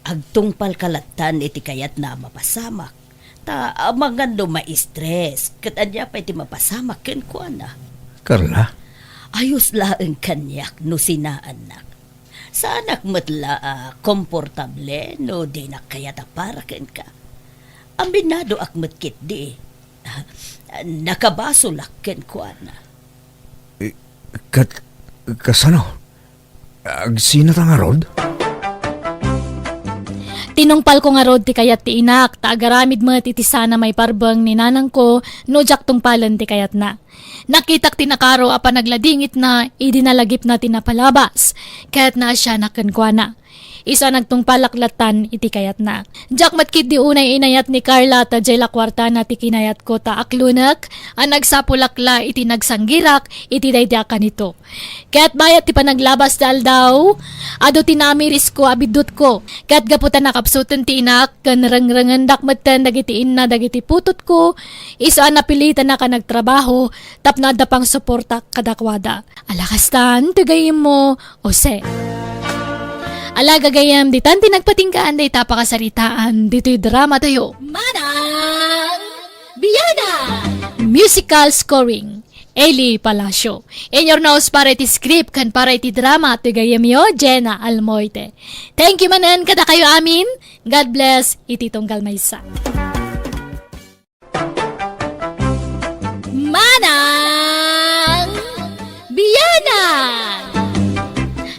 Agtungpalka lattan iti kayatna a mapasamak. Ta amangan no ma-stress, ket ania pay ti mapasamak kenkuana? Carla? Ayos laeng kaniak no sinaannak. Saanak met la a komportable no dinak kayat a para kenka. Aminadoak met ketdi. Nakabasolak kenkuana. Eh, kat-, kasano? Agsinata ngarud? Tinungpalko ngarud ti kayat ti inak, ta agaramid met iti saan a maiparbeng ni nanangko no diak tungpalen ti kayatna. Nakitak ti nakaro a panagladingitna idi nalagipna ti napalabas, ket naasianak kenkuana. Isu a nagtungpalak lattan iti kayatna. Diak met ketdi unay inayat ni Carla ta diay la kuartana ti kinayatko ta aklonek a nagsapulak la iti nagsanggirak iti daydi a kanito. Ket bayat ti panaglabas ti aldaw, adu ti namirisko a biddutko. Ket gapu ta nakapsuten ti inak ken rengrengendak metten dagiti inna dagiti putotko, isu a napilitanak a nagtrabaho tapno adda pangsuportak kadakuada. Ala kastan ti gayyemmo, Jose. Ala gagayyem, ditan ti nagpatinggaan dayta a pakasaritaan ditoy dramatayo. Manang Biana! Musical scoring, Eli Palacio. Inyurnos para iti script ken para iti drama ti gayyemyo, Jenna Almoite. Thank you manen kadakayo amin. God bless iti tunggal maysa. Manang Biana!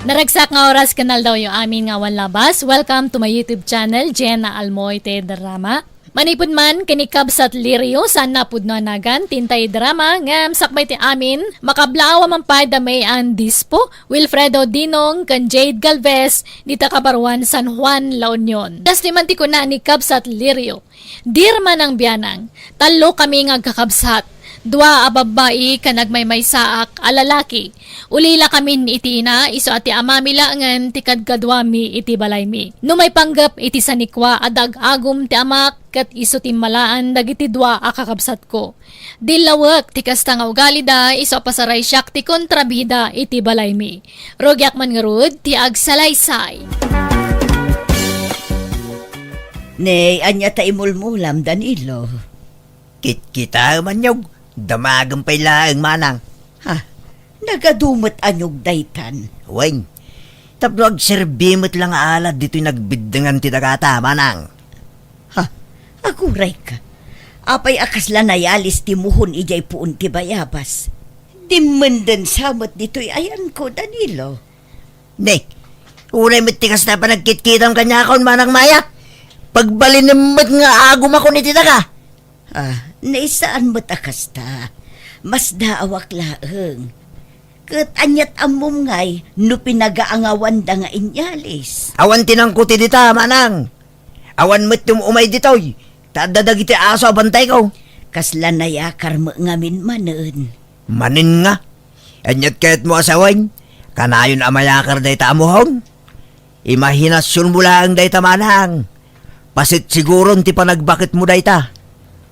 Naragsak nga oras ken aldawyo amin nga awan labas. Welcome to my YouTube channel, Jenna Almoite Drama. Manipud man ken ni Kabsat Lirio, saan a pudno a nagan ti intay drama ngem sakbay ti amin, makablaaw a man pay da May Ann Dispo, Wilfredo Dinong, ken Jade Galvez, dita kabaruan San Juan, La Union. Kas ti man ti kuna ni Kabsat Lirio, Dear Manang Bianang, tallo kami nga agkakabsat, dua a babbai ken agmaymaysaak a lalaki. Ulila kamin iti ina, isu a ti amami laengen ti kadkaduami iti balaymi. No maipanggep iti sanikua, adda ag-agum ti amak ket isu ti immalaan dagiti dua a kakabsatko. Dillawek ti kasta nga ugalida, isu a pasaraysiak ti kontrabida iti balaymi. Rugiak man ngarud ti agsalaysay. Nay, ania ta imulmulam, Danilo? Kitkitaem, anyog, damagem pay laeng, manang. Ha? Nagadu met anyog daytan? Wen, tapno agserbi met la nga alad ditoy nagbiddengan ti dagata, manang. Ha? Agurayka. Apay a kasla nayalis ti muhon idiay puon ti bayabas? Dimmenden sa met ditoy ayanko, Danilo. Ne, uray met ti kasta panagkitkitam kaniakon, Manang Maya. Pagbalinem met nga agumakon iti daga. Ah, naisaan met a kasta. Masdaawak laeng. Ket aniat ammom ngay no pinagaangawanda nga inyalis? Awan ti nangkuti dita, manang. Awan met ti um-umay ditoy, ta adda dagiti aso a bantayko. Kasla nayakar met ngamin manen. Manen nga? Aniat kayatmo a sawen? Kanayon a mayakar dayta a muhon? Imahinasionmo laeng dayta, manang. Pasitsiguron ti panagbaketmo dayta.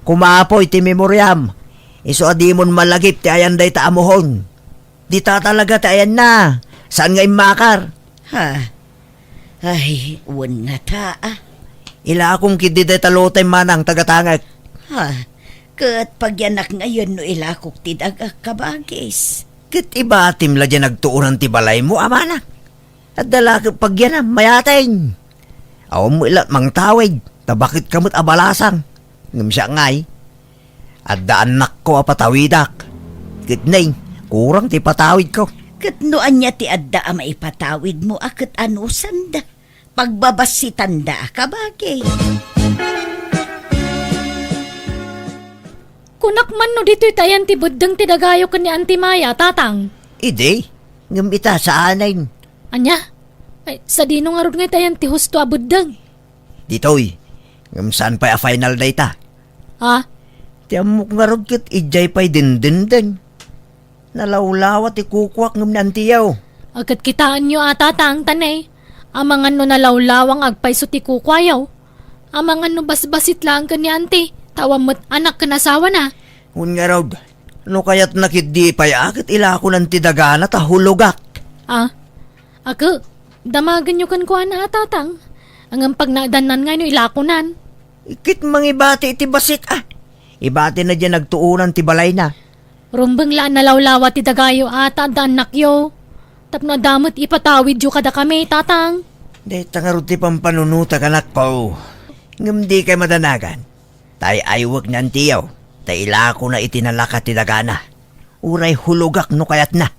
Kumapoy ti memoriam. Isu a dimon malagip ti ayan dayta a muhon. Dita talaga ti ayanna. Saan nga immakar? Ha? Ay, wen ngata, ah. Ilakom ketdi dayta lotay, manang, tagatangek. Ha? Ket pagyanak ngayen no ilakok ti dagak, kabagis. Ket ibatim la diay nagtuoran ti balaymo, a manang. Adda la ket pagyanam, mayateng. Awan met la mangtawid, ta baket ka met a balasang. Ngem siak ngay, adda annakko a patawidak. Ket nay, kurang ti ipatawidko. Ket no ania ti adda a maipatawidmo a ket anusanda, pagbabassitanda a kabagi. Kunak man no ditoy ti ayan ti beddeng ti dagayo ken ni Auntie Maya, Tatang. Idi, ngem ita saanen. Ania? Ay, sadino ngarud nga ita ayan ti husto a beddeng? Ditoy, ngem saan pay a final dayta? Ha? Ti ammok ngarud ket idiay pay dindenden. Nalawlawa ti kukuak ngem ni Auntie Yaw. A, ket kitaenyo a, Tatang, ta nay, amangan no nalawlawa nga agpayso ti kukuayo. Amangan no basbasit laeng ken ni Auntie, ta awan met anak ken asawana. Ngem ngarud, no kayatna ketdi pay a ket ilakonan ti dagana ta hulogak. A? A, ket, damagenyo kenkuana a, Tatang. Ngem pagnaedannan ngay no ilakonan. Ket mangibati iti bassit a. Ibatina diay nagtuonan ti balayna. Rumbeng la a nalawlawa ti dagayo a ta adda annakyo. Tapno adda met ipatawidyo kadakami, Tatang. Dayta ngarud ti pampanunotak, anakko. Ngem dikay madanagan. Ta ay-aywek ni Auntie Yaw, ta ilakona iti nalaka ti dagana. Uray hulogak no kayatna.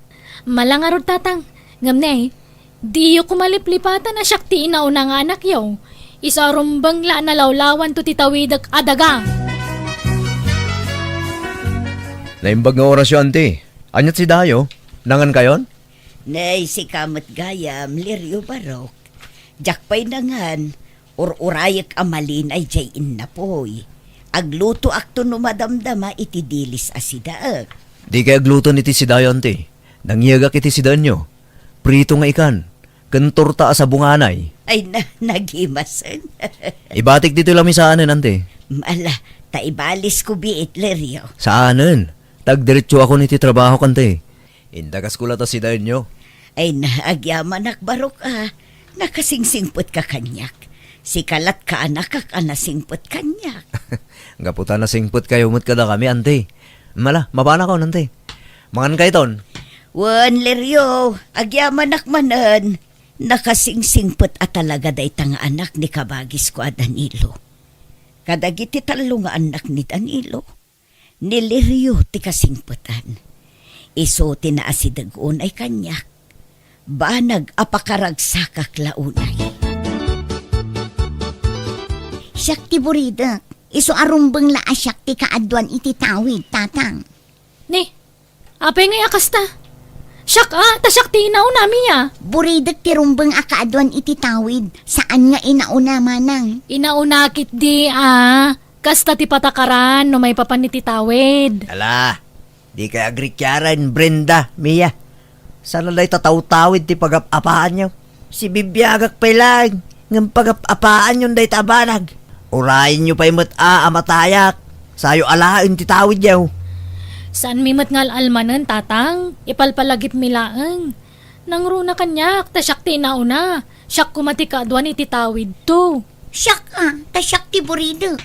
Mala ngarud, Tatang. Ngem nay, diyo koma liplipatan a siak ti inauna nga anakyo. Isu a rumbeng la a nalawlawanto ti tawidek a daga. Naimbag nga orasyo, Auntie. Ania ti dayo? Nangankayon? Nay, sika met gayam, Lirio Barok. Diak pay nangan, ur-urayek a malinay diay innapoy. Aglutoakto no madamdama iti dilis a sidaek. Dikay agluto iti sidayo, Auntie. Nangyegak iti sidaenyo. Prito nga ikan, ken torta a sabunganay. Ay, na, nagimasen. Ibatik ditoy lamisaanen, Auntie. Mala, ta ibalisko biit, Lirio. Saanen. Ta agdiretsoakon iti trabahok, Auntie. Indagasko la ta sidaenyo. Ay na, agyamanak, Barok a. Nakasingsingpetka kaniak. Sika lat kaanakak a nasingpet kaniak. Gapu ta nasingpetkayo met kadakami, Auntie. Mala, mapanakon, Auntie. Mangankayton. Wen, Lirio, agyamanak manen. Nakasingsingpet a talaga dayta nga anak ni kabagisko a Danilo. Kadagiti tallo nga annak ni Danilo, ni Lirio ti kasingpetan. Isu ti naasideg unay kaniak. Banag a pakaragsakak la unay. Siak ti buridek. Isu a rumbeng la a siak ti kaaduan iti tawid, Tatang. Ni, apay ngay a kasta? Siak a, ta siak ti inauna, Mia. Buridek ti rumbeng a kaaduan iti tawid. Saan nga inauna, Manang? Inauna ketdi a. Kasta ti patakaran no maipapan iti tawid. Ala, dikay agrikiaren, Brenda, Mia. Saan a dayta tawtawid ti pagap-apaanyo? Sibibiagak pay laeng, ngem pagap-apaanyon dayta a banag. Urayenyo pay met a, a matayak. Sayo alaen ti tawidyo. Saanmi met nga al-almanen, Tatang. Ipalpalagipmi laeng. Nangruna kaniak, ta siak ti inauna. Siak koma ti kaaduan iti tawidto. Siak a, ta siak ti buridek.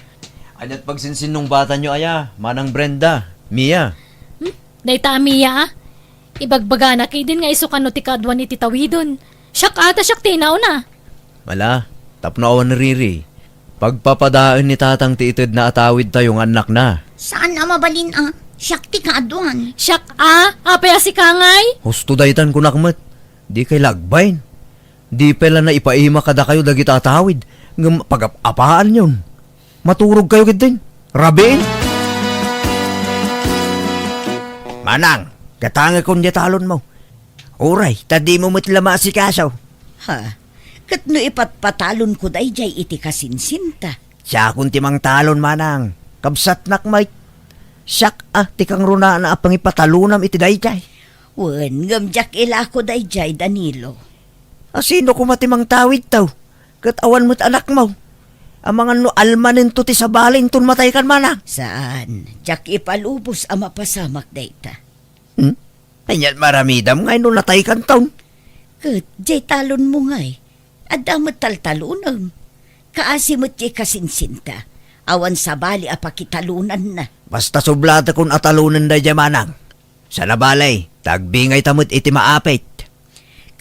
Aniat pagsinsinnungbatanyo aya, Manang Brenda, Mia? Hmm? Dayta a Mia a? Ibagbagana ketdin nga isu kano ti kaaduan iti tawiden. Siak a, ta siak ti inauna. Mala, tapno awan riri, pagpapadaen ni Tatang ti itedna a tawidtayo nga annakna. Saan a mabalin a, siak ti kaaduan. Siak a, apay a sika ngay? Husto daytan kunak met. Dikay la agbain. Di pay la naipaima kadakayo dagiti atawid, ngem pagap-apaanyon. Maturogkayo ketdin. Rabiin. Manang, gatangekon diay talonmo. Uray, ta dimo met la maasikaso. Ha? Ket no ipatpatalonko daydiay iti kasinsinta? Siakon ti mangtalon, Manang. Kabsatnak met. Siak a ti kangrunaan a pangipatalonam iti daydiay. Wen, ngem diak ilako daydiay, Danilo. A, sino koma ti mangtawidto? Ket awan met anakmo. Amangan no almanento ti sabali inton mataykan, Manang. Saan, diak ipalubos a mapasamak dayta. Hmm? Aniat maaramidam ngay no nataykanton? Ket diay talonmo ngay, adda met taltalonem. Kaasi met diay kasinsinta, awan sabali a pakitalonanna. Basta sublatekon a talonen daydiay, Manang. Saan a bale, ta agbingayta met iti maapit.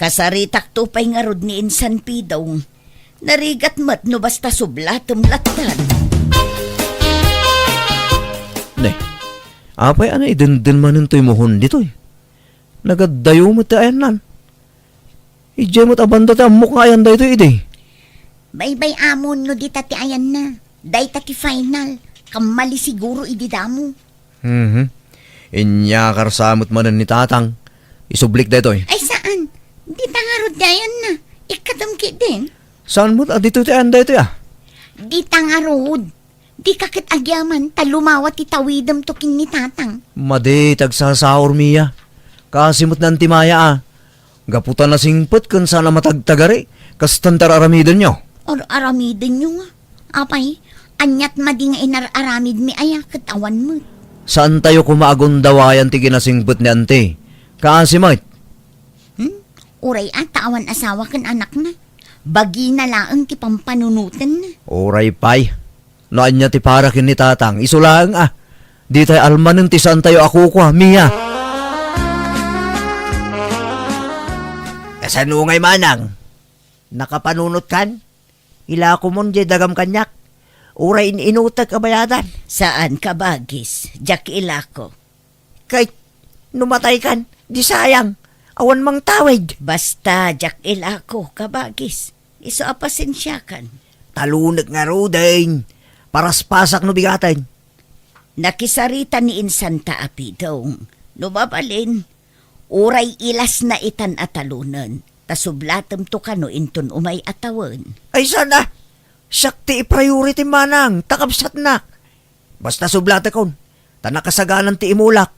Kasaritakto pay ngarud ni insan Pidong. Narigat met no basta sublatem lattan. Ne, Apay a naidenden manen toy mohon ditoy? Nagaddayo met ti ayannan. Idiay met a banda ti ammok nga ayan daytoy idi. Baybay-amon no dita ti ayanna. Dayta ti final. Kammali siguro idi damo. Mhm. Inyakar sa met manen ni Tatang. Isublik daytoy. Ay, saan? Dita ngarud ti ayanna. Ikkatem ketdin. Saan met a ditoy ti ayan daytoy, a? Dita ngarud. Dika ket agyaman ta lumawa ti tawidemto ken ni Tatang. Madi ti agsasaur, Mia. Kaasi met ni Anti Maya, a. Gapu ta nasingpet ken saan a matagtagari, kastan ti ar-aramidenyo. Ar-aramidenyo nga? Apay, aniat madi nga inar-aramidmi aya ket awan met? Saantayo koma a gundawayan ti kinasingpet ni Anti. Kaasi met. Hmm? Uray a ta awan asawa ken anakna. Bagina laeng ti pampanunotenna. Uray pay. No ania ti para ken ni Tatang, isu laeng a. Ditay almanen ti saantayo a kukua, Mia. Kasano ngay, manang? Nakapanunotkan? Ilakomon diay dagam kaniak. Uray in-inutek a bayadan. Saan, kabagis. Diak ilako. Ket no mataykan, di sayang, awan mangtawid. Basta, diak ilako, kabagis. Isu a pasensiakan. Talunek ngaruden, paraspasak no bigaten. Nakisarita ni insanta a Pidong. No mabalin, uray ilasna itan a talunen, ta sublatemto kano inton umay a tawen. Ay, saan a? Siak ti i-priority, manang, ta kabsatnak. Basta sublatekon, ta nakasaganan ti imulak.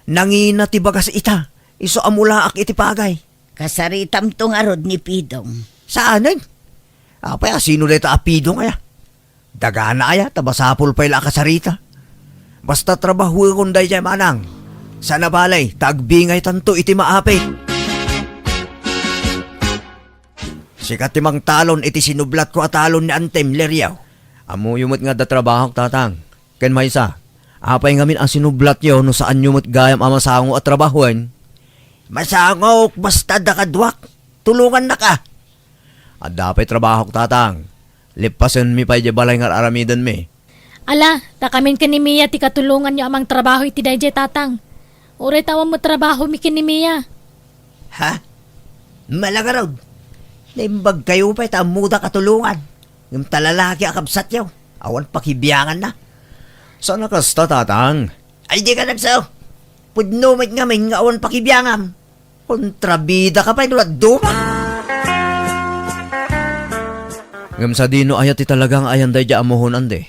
Nangina ti bagas ita, isu a mulaak iti pagay. Kasaritamto ngarud ni Pidong. Saanen? Apay, a sino dayta a Pidong aya? Dagana aya, ta masapul pay la a kasarita. Basta trabahuekon daydiay, manang. Sana balay, ta agbingaytanto iti maapit. Sika ti mangtalon iti sinublatko a talon ni Antem, Leriaw. Ammoyo met nga adda trabahok, Tatang. Ken maysa, apay ngamin a sinublatyo no saanyo met gayam a masango a trabahoen? Masangok, basta adda kaduak. Tulongannaka. Adda pay trabahok, Tatang. Lippasenmi pay diay balay nga ar-aramidenmi. Ala, ta kamin ken ni Mia ti katulonganyo a mangtrabaho iti daydiay, Tatang. Uray ta awan met trabahomi ken ni Mia. Ha? Mala ngarud. Naimbagkayo pay ta ammoda katulongan. Ngem ta lalaki a kabsatyo, awan pakibianganna. Saan a kasta, Tatang? Ay, dika nagsaw. Pudno met ngamin nga awan pakibiangam. Kontrabida ka pay no dadduma. Ngem sadino aya ti talaga nga ayan daydiay a mohon, Ante?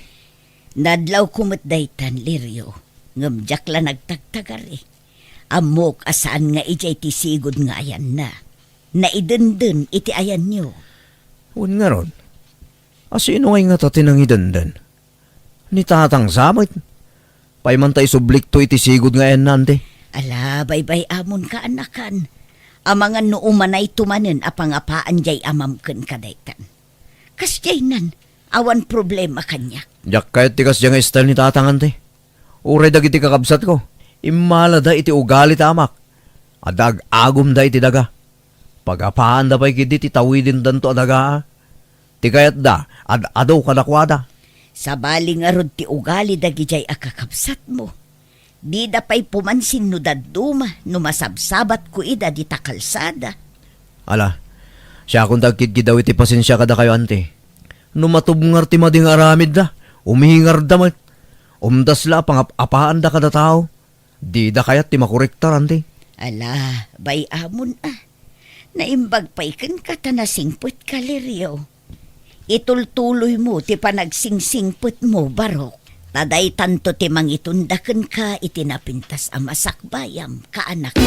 Nadlawko met daytan, Lirio, ngem diak la nagtagtagari. Ammok a saan nga idiay ti sigud nga ayanna. Naidenden iti ayanyo. Wen ngarud, a sino ngay ngata ti nangidenden? Ni Tatang sa met. Pay man ta isublikto iti sigud nga ayanna, Ante. Ala, baybay-amon, kaanakan. Amangan no umanayto manen a pangapaan diay amam kenka daytan. Kasdiaynan, awan problema kaniak. Diak kayat ti kasdiay nga style ni Tatang, Ante. Uray dagiti kakabsatko, immalada iti ugali ti amak. Adda ag-agumda iti daga. Pagapaanda pay ketdi ti tawidendanto a daga. Ti kayatda, ad-adu kadakuada. Sabali ngarud ti ugali dagidiay a kakabsatmo. Dida pay pumansin no dadduma no masabsabatko ida dita kalsada. Ala, siakon ti agkidkidaw iti pasensia kadakayo, Ante. No matubngar ti madi nga aramidda, umingarda met. Umdas la a pangap-apaanda kada tao. Dida kayat ti makorektar, Ante. Ala, bay-amon a. Naimbag pay kenka ta nasingpetka, Lirio. Itultuloymo ti panagsingsingpetmo, Barok. Ta daytanto ti mangitunda kenka iti napintas a masakbayam, kaanak.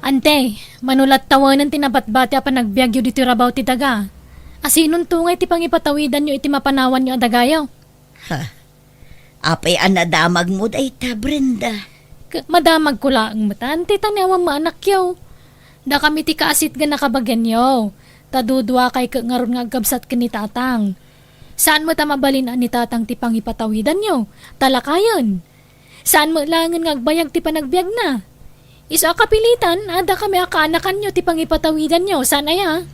Ante, mano la't tawanen ti nabatbati a panagbiagyo ditoy rabaw ti daga? Asinonto ngay ti pangipatawidanyo iti mapanawanyo a dagayo? Ha? Apay a nadamagmo dayta, Brenda? K-, madamagko laeng met, Ante, ta ni awan maanakyo. Dakami ti kaasitgan a kabagianyo. Ta duduakay ket ngarud nga agkabsat ken ni Tatang. Saan met a mabalin a ni Tatang ti pangipatawidanyo, ta lakayen. Saan met laengen nga agbayag ti panagbiagna. Isu a kapilitan, adda kami a kaanakanyo ti pangipatawidanyo, saan aya?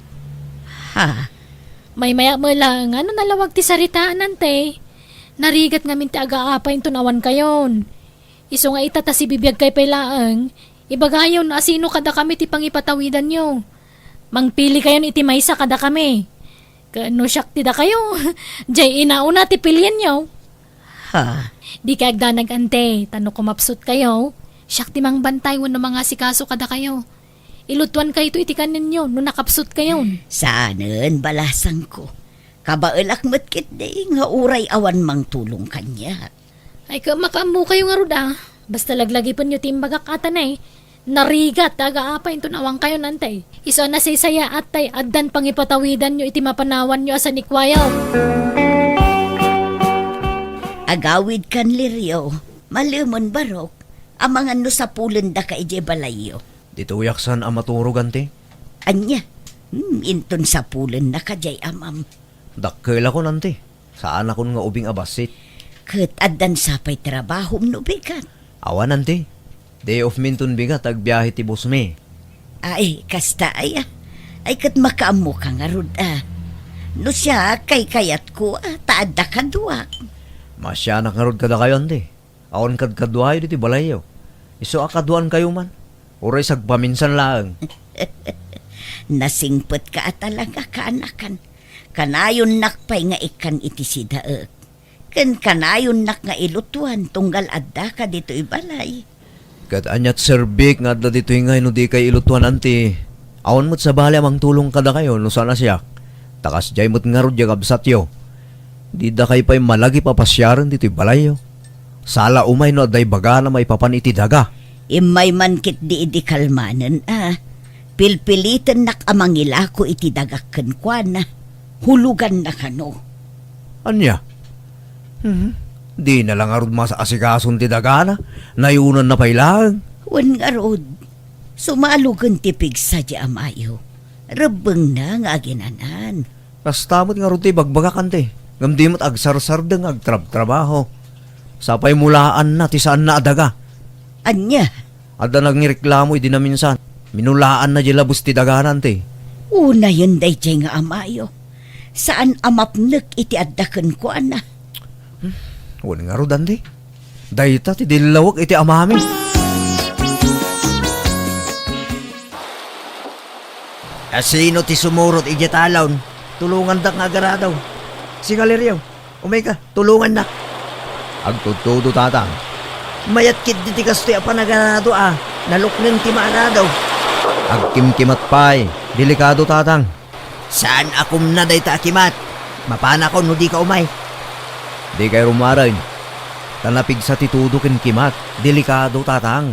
Ha? Maymayak met laeng a no nalawag ti saritaan, Ante. Narigat ngamin ti agaapay inton awankayon. Isu nga ita ta sibibiagkay pay laeng, ibagayon no asino kadakami ti pangipatawidanyo. Mangpilikayon iti maysa kadakami. Ket no siak ti dakayo, diay inauna ti pilienyo. Ha? Dikay agdanag, ante, ta no kumapsutkayo, siak ti mangbantay wenno mangasikaso kadakayo. Ilutuankayto iti kanenyo no nakapsutkayon. Saanen, balasangko. Kabaelak met ketdi nga uray awan mangtulong kaniak. Ay, ka-, makaammokayo ngarud a. Basta laglagipenyo ti imbagak a, tanay. Narigat ti agaapay inton awankayon, ante. Isu a nasaysayaat tay addan pangipatawidanyo iti mapanawanyo a sanikuayo. Agawidkan, Lirio. Malemen, barok. Amangan no sapulendaka idiay balayyo. Ditoyak saan a maturog, ante. Ania? Hmm, inton sapulennaka diay amam. Dakkelakon, ante. Saanakon nga ubing a bassit. Ket addan sa pay trabahom no bigat? Awan, ante. Day off mi inton bigat, agbiahe ti boss mi. Ay, kasta aya. Ay, ket makaammoka ngarud a. No siak, kaykayatko a, ta adda kaduak. Maasianak ngarud kadakayo, ante. Awan kadkaduayo ditoy balayyo. Isu a kaduaankayo man. Uray sagpaminsan laeng. Nasingpetka a talaga, kaanakan. Kanayonnak pay nga ikkan iti sidaek. Ken kanayonnak nga ilutuan tunggal addaka ditoy balay. Ket ania ti serbik nga adda ditoy ngay no dikay ilutuan, anti? Awan met sabali a mangtulong kadakayo no saan a siak. Ta kasdiay met ngarud diay kabsatyo. Didakay pay malagip a pasiaren ditoy balayyo. Sala umay no adda ibagana maipapan iti daga. Immay man ketdi idi kalmanen a. Pilpilitennak a mangilako iti dagak kenkuana. Huloganna kano. Ania? Hmm, dina la ngarud maasikason ti dagana. Nayunanna pay laeng. Wen ngarud, sumalogen ti pigsa ti amayo. Rebbengna nga aginanan. Kasta met ngarud ti ibagbagak, anti, ngem di met agsarsardeng nga agtrabtrabaho. Sapay mulaanna ti saanna a daga. Ania? Adda nangreklamo idi naminsan. Minulaanna diay labes ti dagana, anti. Unayen daydiay nga amayo. Saan a mapnek iti adda kenkuana. Hmm, wen ngarud, anti. Dayta ti dillawek iti amami. Asino ti sumurot idiay talon? Tulongandak nga agarado. Sika, Lirio, umayka, tulongannak. Agtudtudo, tatang. Mayat ketdi ti kastoy a panagarado a nalukneng ti maarado. Agkimkimat pay. Delikado, tatang. Saan a kumna dayta a kimat. Mapanakon no dika umay. Dikay rummuaren. Ta napigsa ti tudo ken kimat. Delikado, tatang.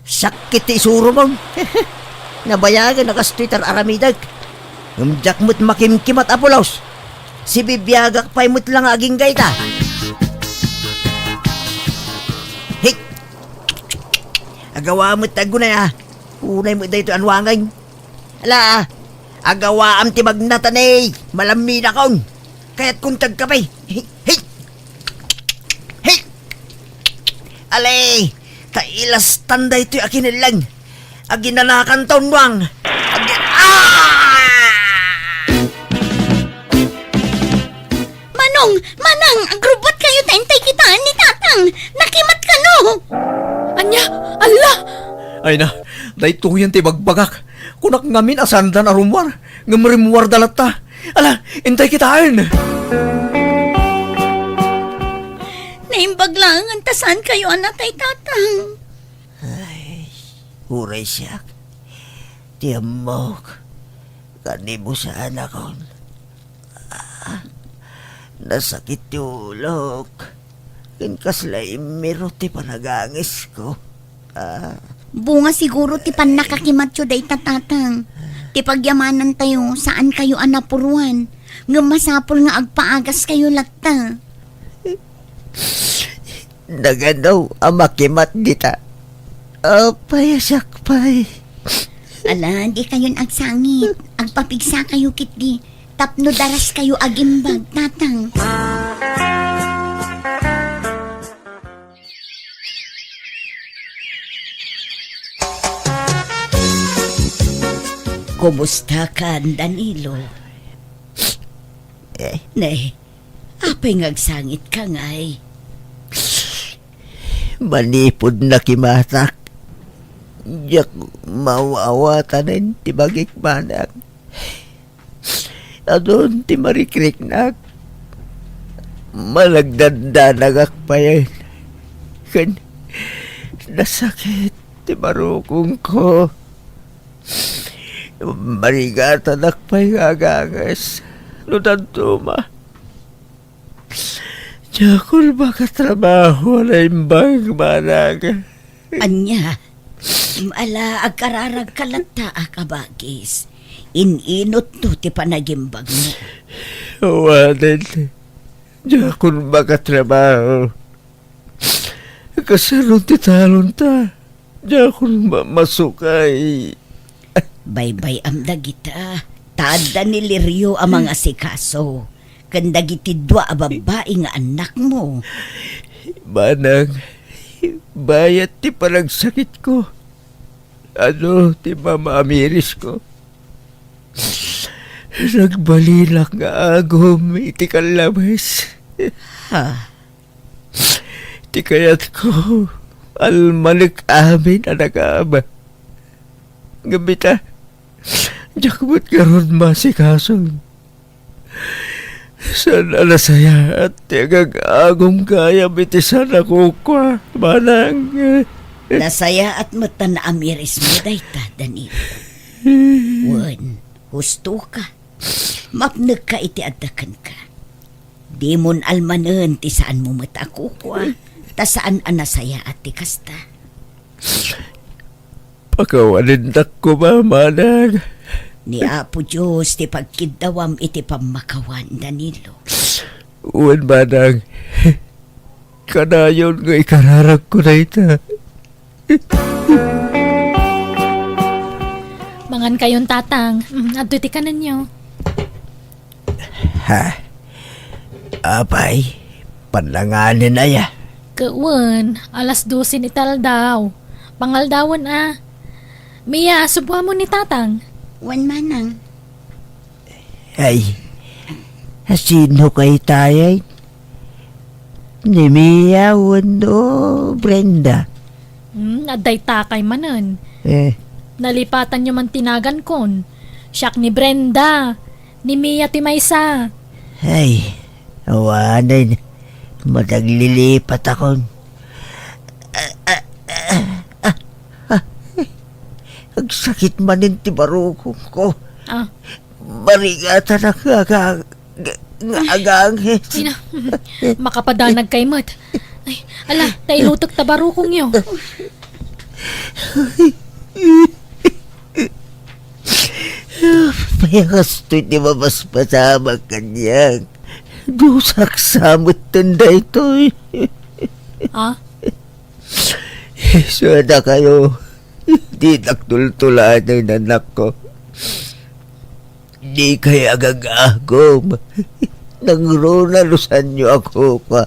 Sakit ti isuromon. Nabayagen a kastoy ti ar-aramidek. Ngem diak met makimkimat a pulos. Sibibiagak pay met la nga agingga ita. Hey! Agawa met ti aggunay a. Unay met daytoy a nuangen. Ala, agawaam ti magnatani. Malamminakon. Kayatkon ti agkape. Hey! Hey! Hey! Ale, ta ilastan daytoy a kinelleng. Aginanakan ta unnuang. Agi-, ah! Manong! Manang! Agrubbuatkayo ta intay kitaen ni Tatang! Nakimat kano! Ania? Alla! Ay na, daytoyen ti ibagbagak. Kunak ngamin a saanda a rummuar, ngem rimmuarda latta. Ala, intay kitaen! Naimbag laengen ta saankayo a natay, Tatang. Ay, uray siak. Ti ammok, kanibusaanakon. Ah, nasakit ti ulok. Ken kasla immirot ti panagangesko. Ah. Bunga siguro ti pannakakimatyo dayta, Tatang. Ti pagyamanantayo, saankayo a napuruan. Ngem masapul nga agpaagaskayo latta. Nagano a makimat dita? Apay a siak pay. Ala, dikayon agsangit. Agpapigsakayo ketdi. Tapno daraskayo agimbag, Tatang. Kumustakan, Danilo? Eh. Ne, pay nga agsangitka, ngay? Manipud nakimatak, diak maaw-awatanen ti bagik, manang. Adun ti marikriknak. Managdandanagak pay ken nasakit ti barukongko. Marigatanak pay nga aganges no dadduma. Diakon makatrabaho a naimbag, manang. Ania? Ala, agkararagka latta a kabagis. In-inutto ti panagimbagmo. Awanen, diakon makatrabaho. Kasano ti talonta? Diakon ma-, masukay. Baybay-am dagita. Ta adda ni Lirio a mangasikaso ken dagiti dua a babbai nga annakmo. Manang, bayat ti panagsakitko. Adu ti mamaamirisko. Nagbalinak nga agum iti kallabes. Ha? Ti kayatko, almanek amin a nagaba. Ngem ita, diak met ngarud maasikaso. Saan a nasayaat ti agag-agum gayam iti saan a kukua, manang. Nasayaat met ta naamirismo dayta, Daniel. Wen, hustoka. Mapnekka iti adda kenka. Dimon almanen ti saanmo met a kukua, ta saan a nasayaat ti kasta. Pakawanendak koma, manang. Ni Apo Dios ti pagkiddawam iti pammakawan, Danilo. Wen, manang. Kanayon nga ikararagko dayta. Mangankayon, Tatang. Mm, adtoy ti kanenyo. Ha? Apay, pannanganen aya? Ket wen, alas dose iti aldaw. Pangaldawen a. Mia, subuamon ni Tatang. Wen, manang. Ay, sino kay tayay? Ni Mia wenno Brenda? Hmm, adda itakay manen. Eh. Nalipatanyo man ti nagankon. Siak ni Brenda. Ni Mia ti maysa. Ay, awanen. Madaglilipatakon. Ah, ah, ah, ah, ah. Agsakit manen ti barukongko. Ah. Marigatanak nga aga-, nga aganges. Ina, makapadanag kay met. Ay, ala, ta ilutek ta barukongyo. Apay a kastoy ti mapaspasamak kaniak? Dusak sa metten daytoy. Ah? Isu a dakayo, dinak tultuladen, annakko. Dikay agagagum. Nangruna no saanyo a kukua.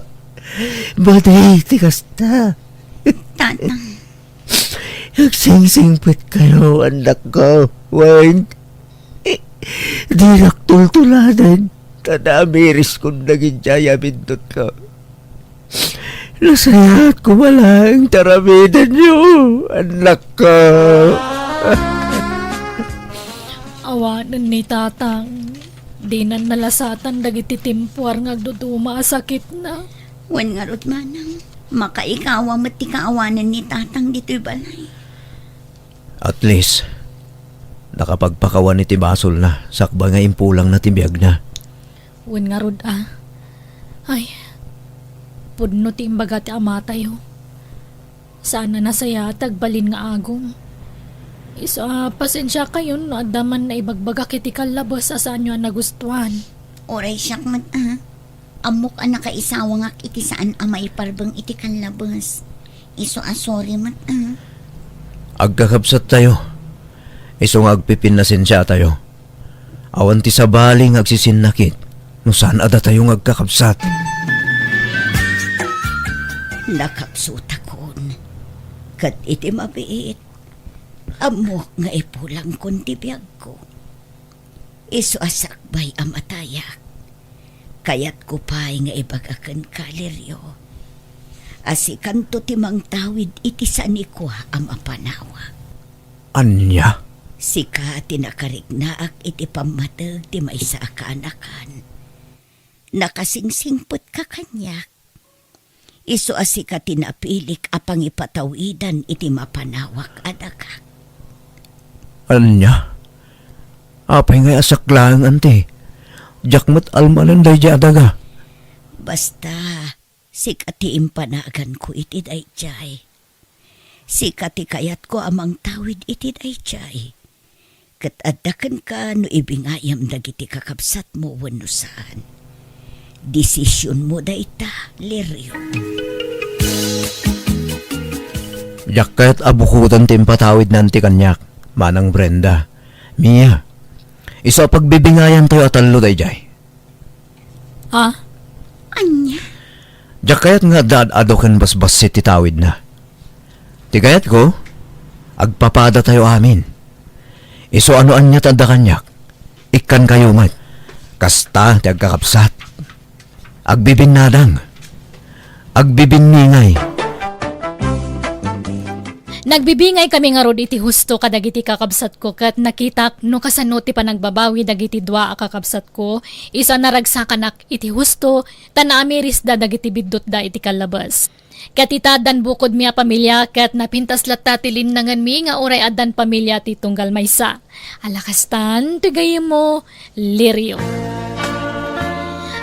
Madi ti kasta. Tatang. Agsingsingpetkayo, annakko. Wen, dinak tultuladen. Ta naamiriskon dagidiay a bindutko. Nasayaat koma laeng ti aramidenyo, annakko. Awanen ni Tatang, dinan nalasatan dagiti timpuar nga agduduma a sakitna. Wen ngarud, manang, makaikawa met ti kaawanen ni Tatang ditoy balay. At least, nakapagpakawan iti basolna sakbay nga impulangna ti biagna. Wen ngarud a. Ay, pudno ti imbaga ti amatayo. Saan a nasayaat ti agbalin nga agum. Isu a, pasensiakayon no adda man naibagbagak iti kallabes a saanyo a nagustuan. Uray siak met a. Ammok a nakaisawangak iti saan a maiparbeng iti kallabes. Isu a sorry met a. Agkakabsattayo. Isu nga agpipinnasensiatayo. Awan ti sabali nga agsisinnakit no saan a datayo nga agkakabsat. Nakapsutakon. Ket iti mabiit, ammok nga ipulangkon ti biagko. Isu a sakbay a matayak, Kayatko pay nga ibaga kenka, Lirio, a sikanto ti mangtawid iti sanikua a mapanawak. Ania? Sika ti nakariknaak iti pammateg ti maysa a kaanakan. Nakasingsingpetka kaniak. Isu a sika ti napilik a pangipatawidan iti mapanawak a daga. Ania? Apay ngay a siak laeng, anti? Diak met almanen daydiay a daga. Basta, sika ti impanaganko iti daydiay. Sika ti kayatko a mangtawid iti daydiay. Ket adda kenka no ibingayam dagiti kakabsatmo wenno saan. Desisionmo dayta, Lirio. Diak kayat a bukoden ti impatawidna, anti, kaniak, Manang Brenda. Mia, isu a pagbibingayantayo a tallo daydiay. Ah? Ania? Diak kayat nga ad-ado ken basbassit ti tawidna. Ti kayatko, agpapadatayo amin. Isu a no ania ti adda kaniak, ikkankayo met. Kasta ti agkakabsat. Agbibinnadang. Agbibinningay. Nagbibingay kami ngarud iti husto kadagiti kakabsatko ket nakitak no kasano ti panagbabawi dagiti dua a kakabsatko, isu a naragsakanak iti husto ta naamirisda dagiti biddutda iti kallabes. Ket ita, addan bukodmi a pamilia ket napintas latta ti linnangenmi nga uray addan pamilia ti tunggal maysa. Ala kastan ti gayyemmo, Lirio.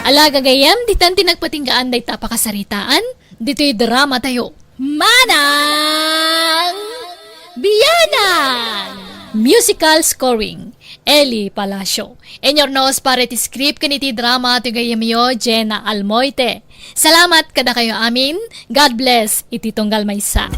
Ala gagayyem, ditan ti nagpatinggaan dayta a pakasaritaan, ditoy drama tayo. Manang Bianang! Musical scoring, Eli Palacio. Inurnos para iti script ken iti drama ti gayyemyo, Jenna Almoite. Salamat kadakayo amin. God bless iti tunggal maysa.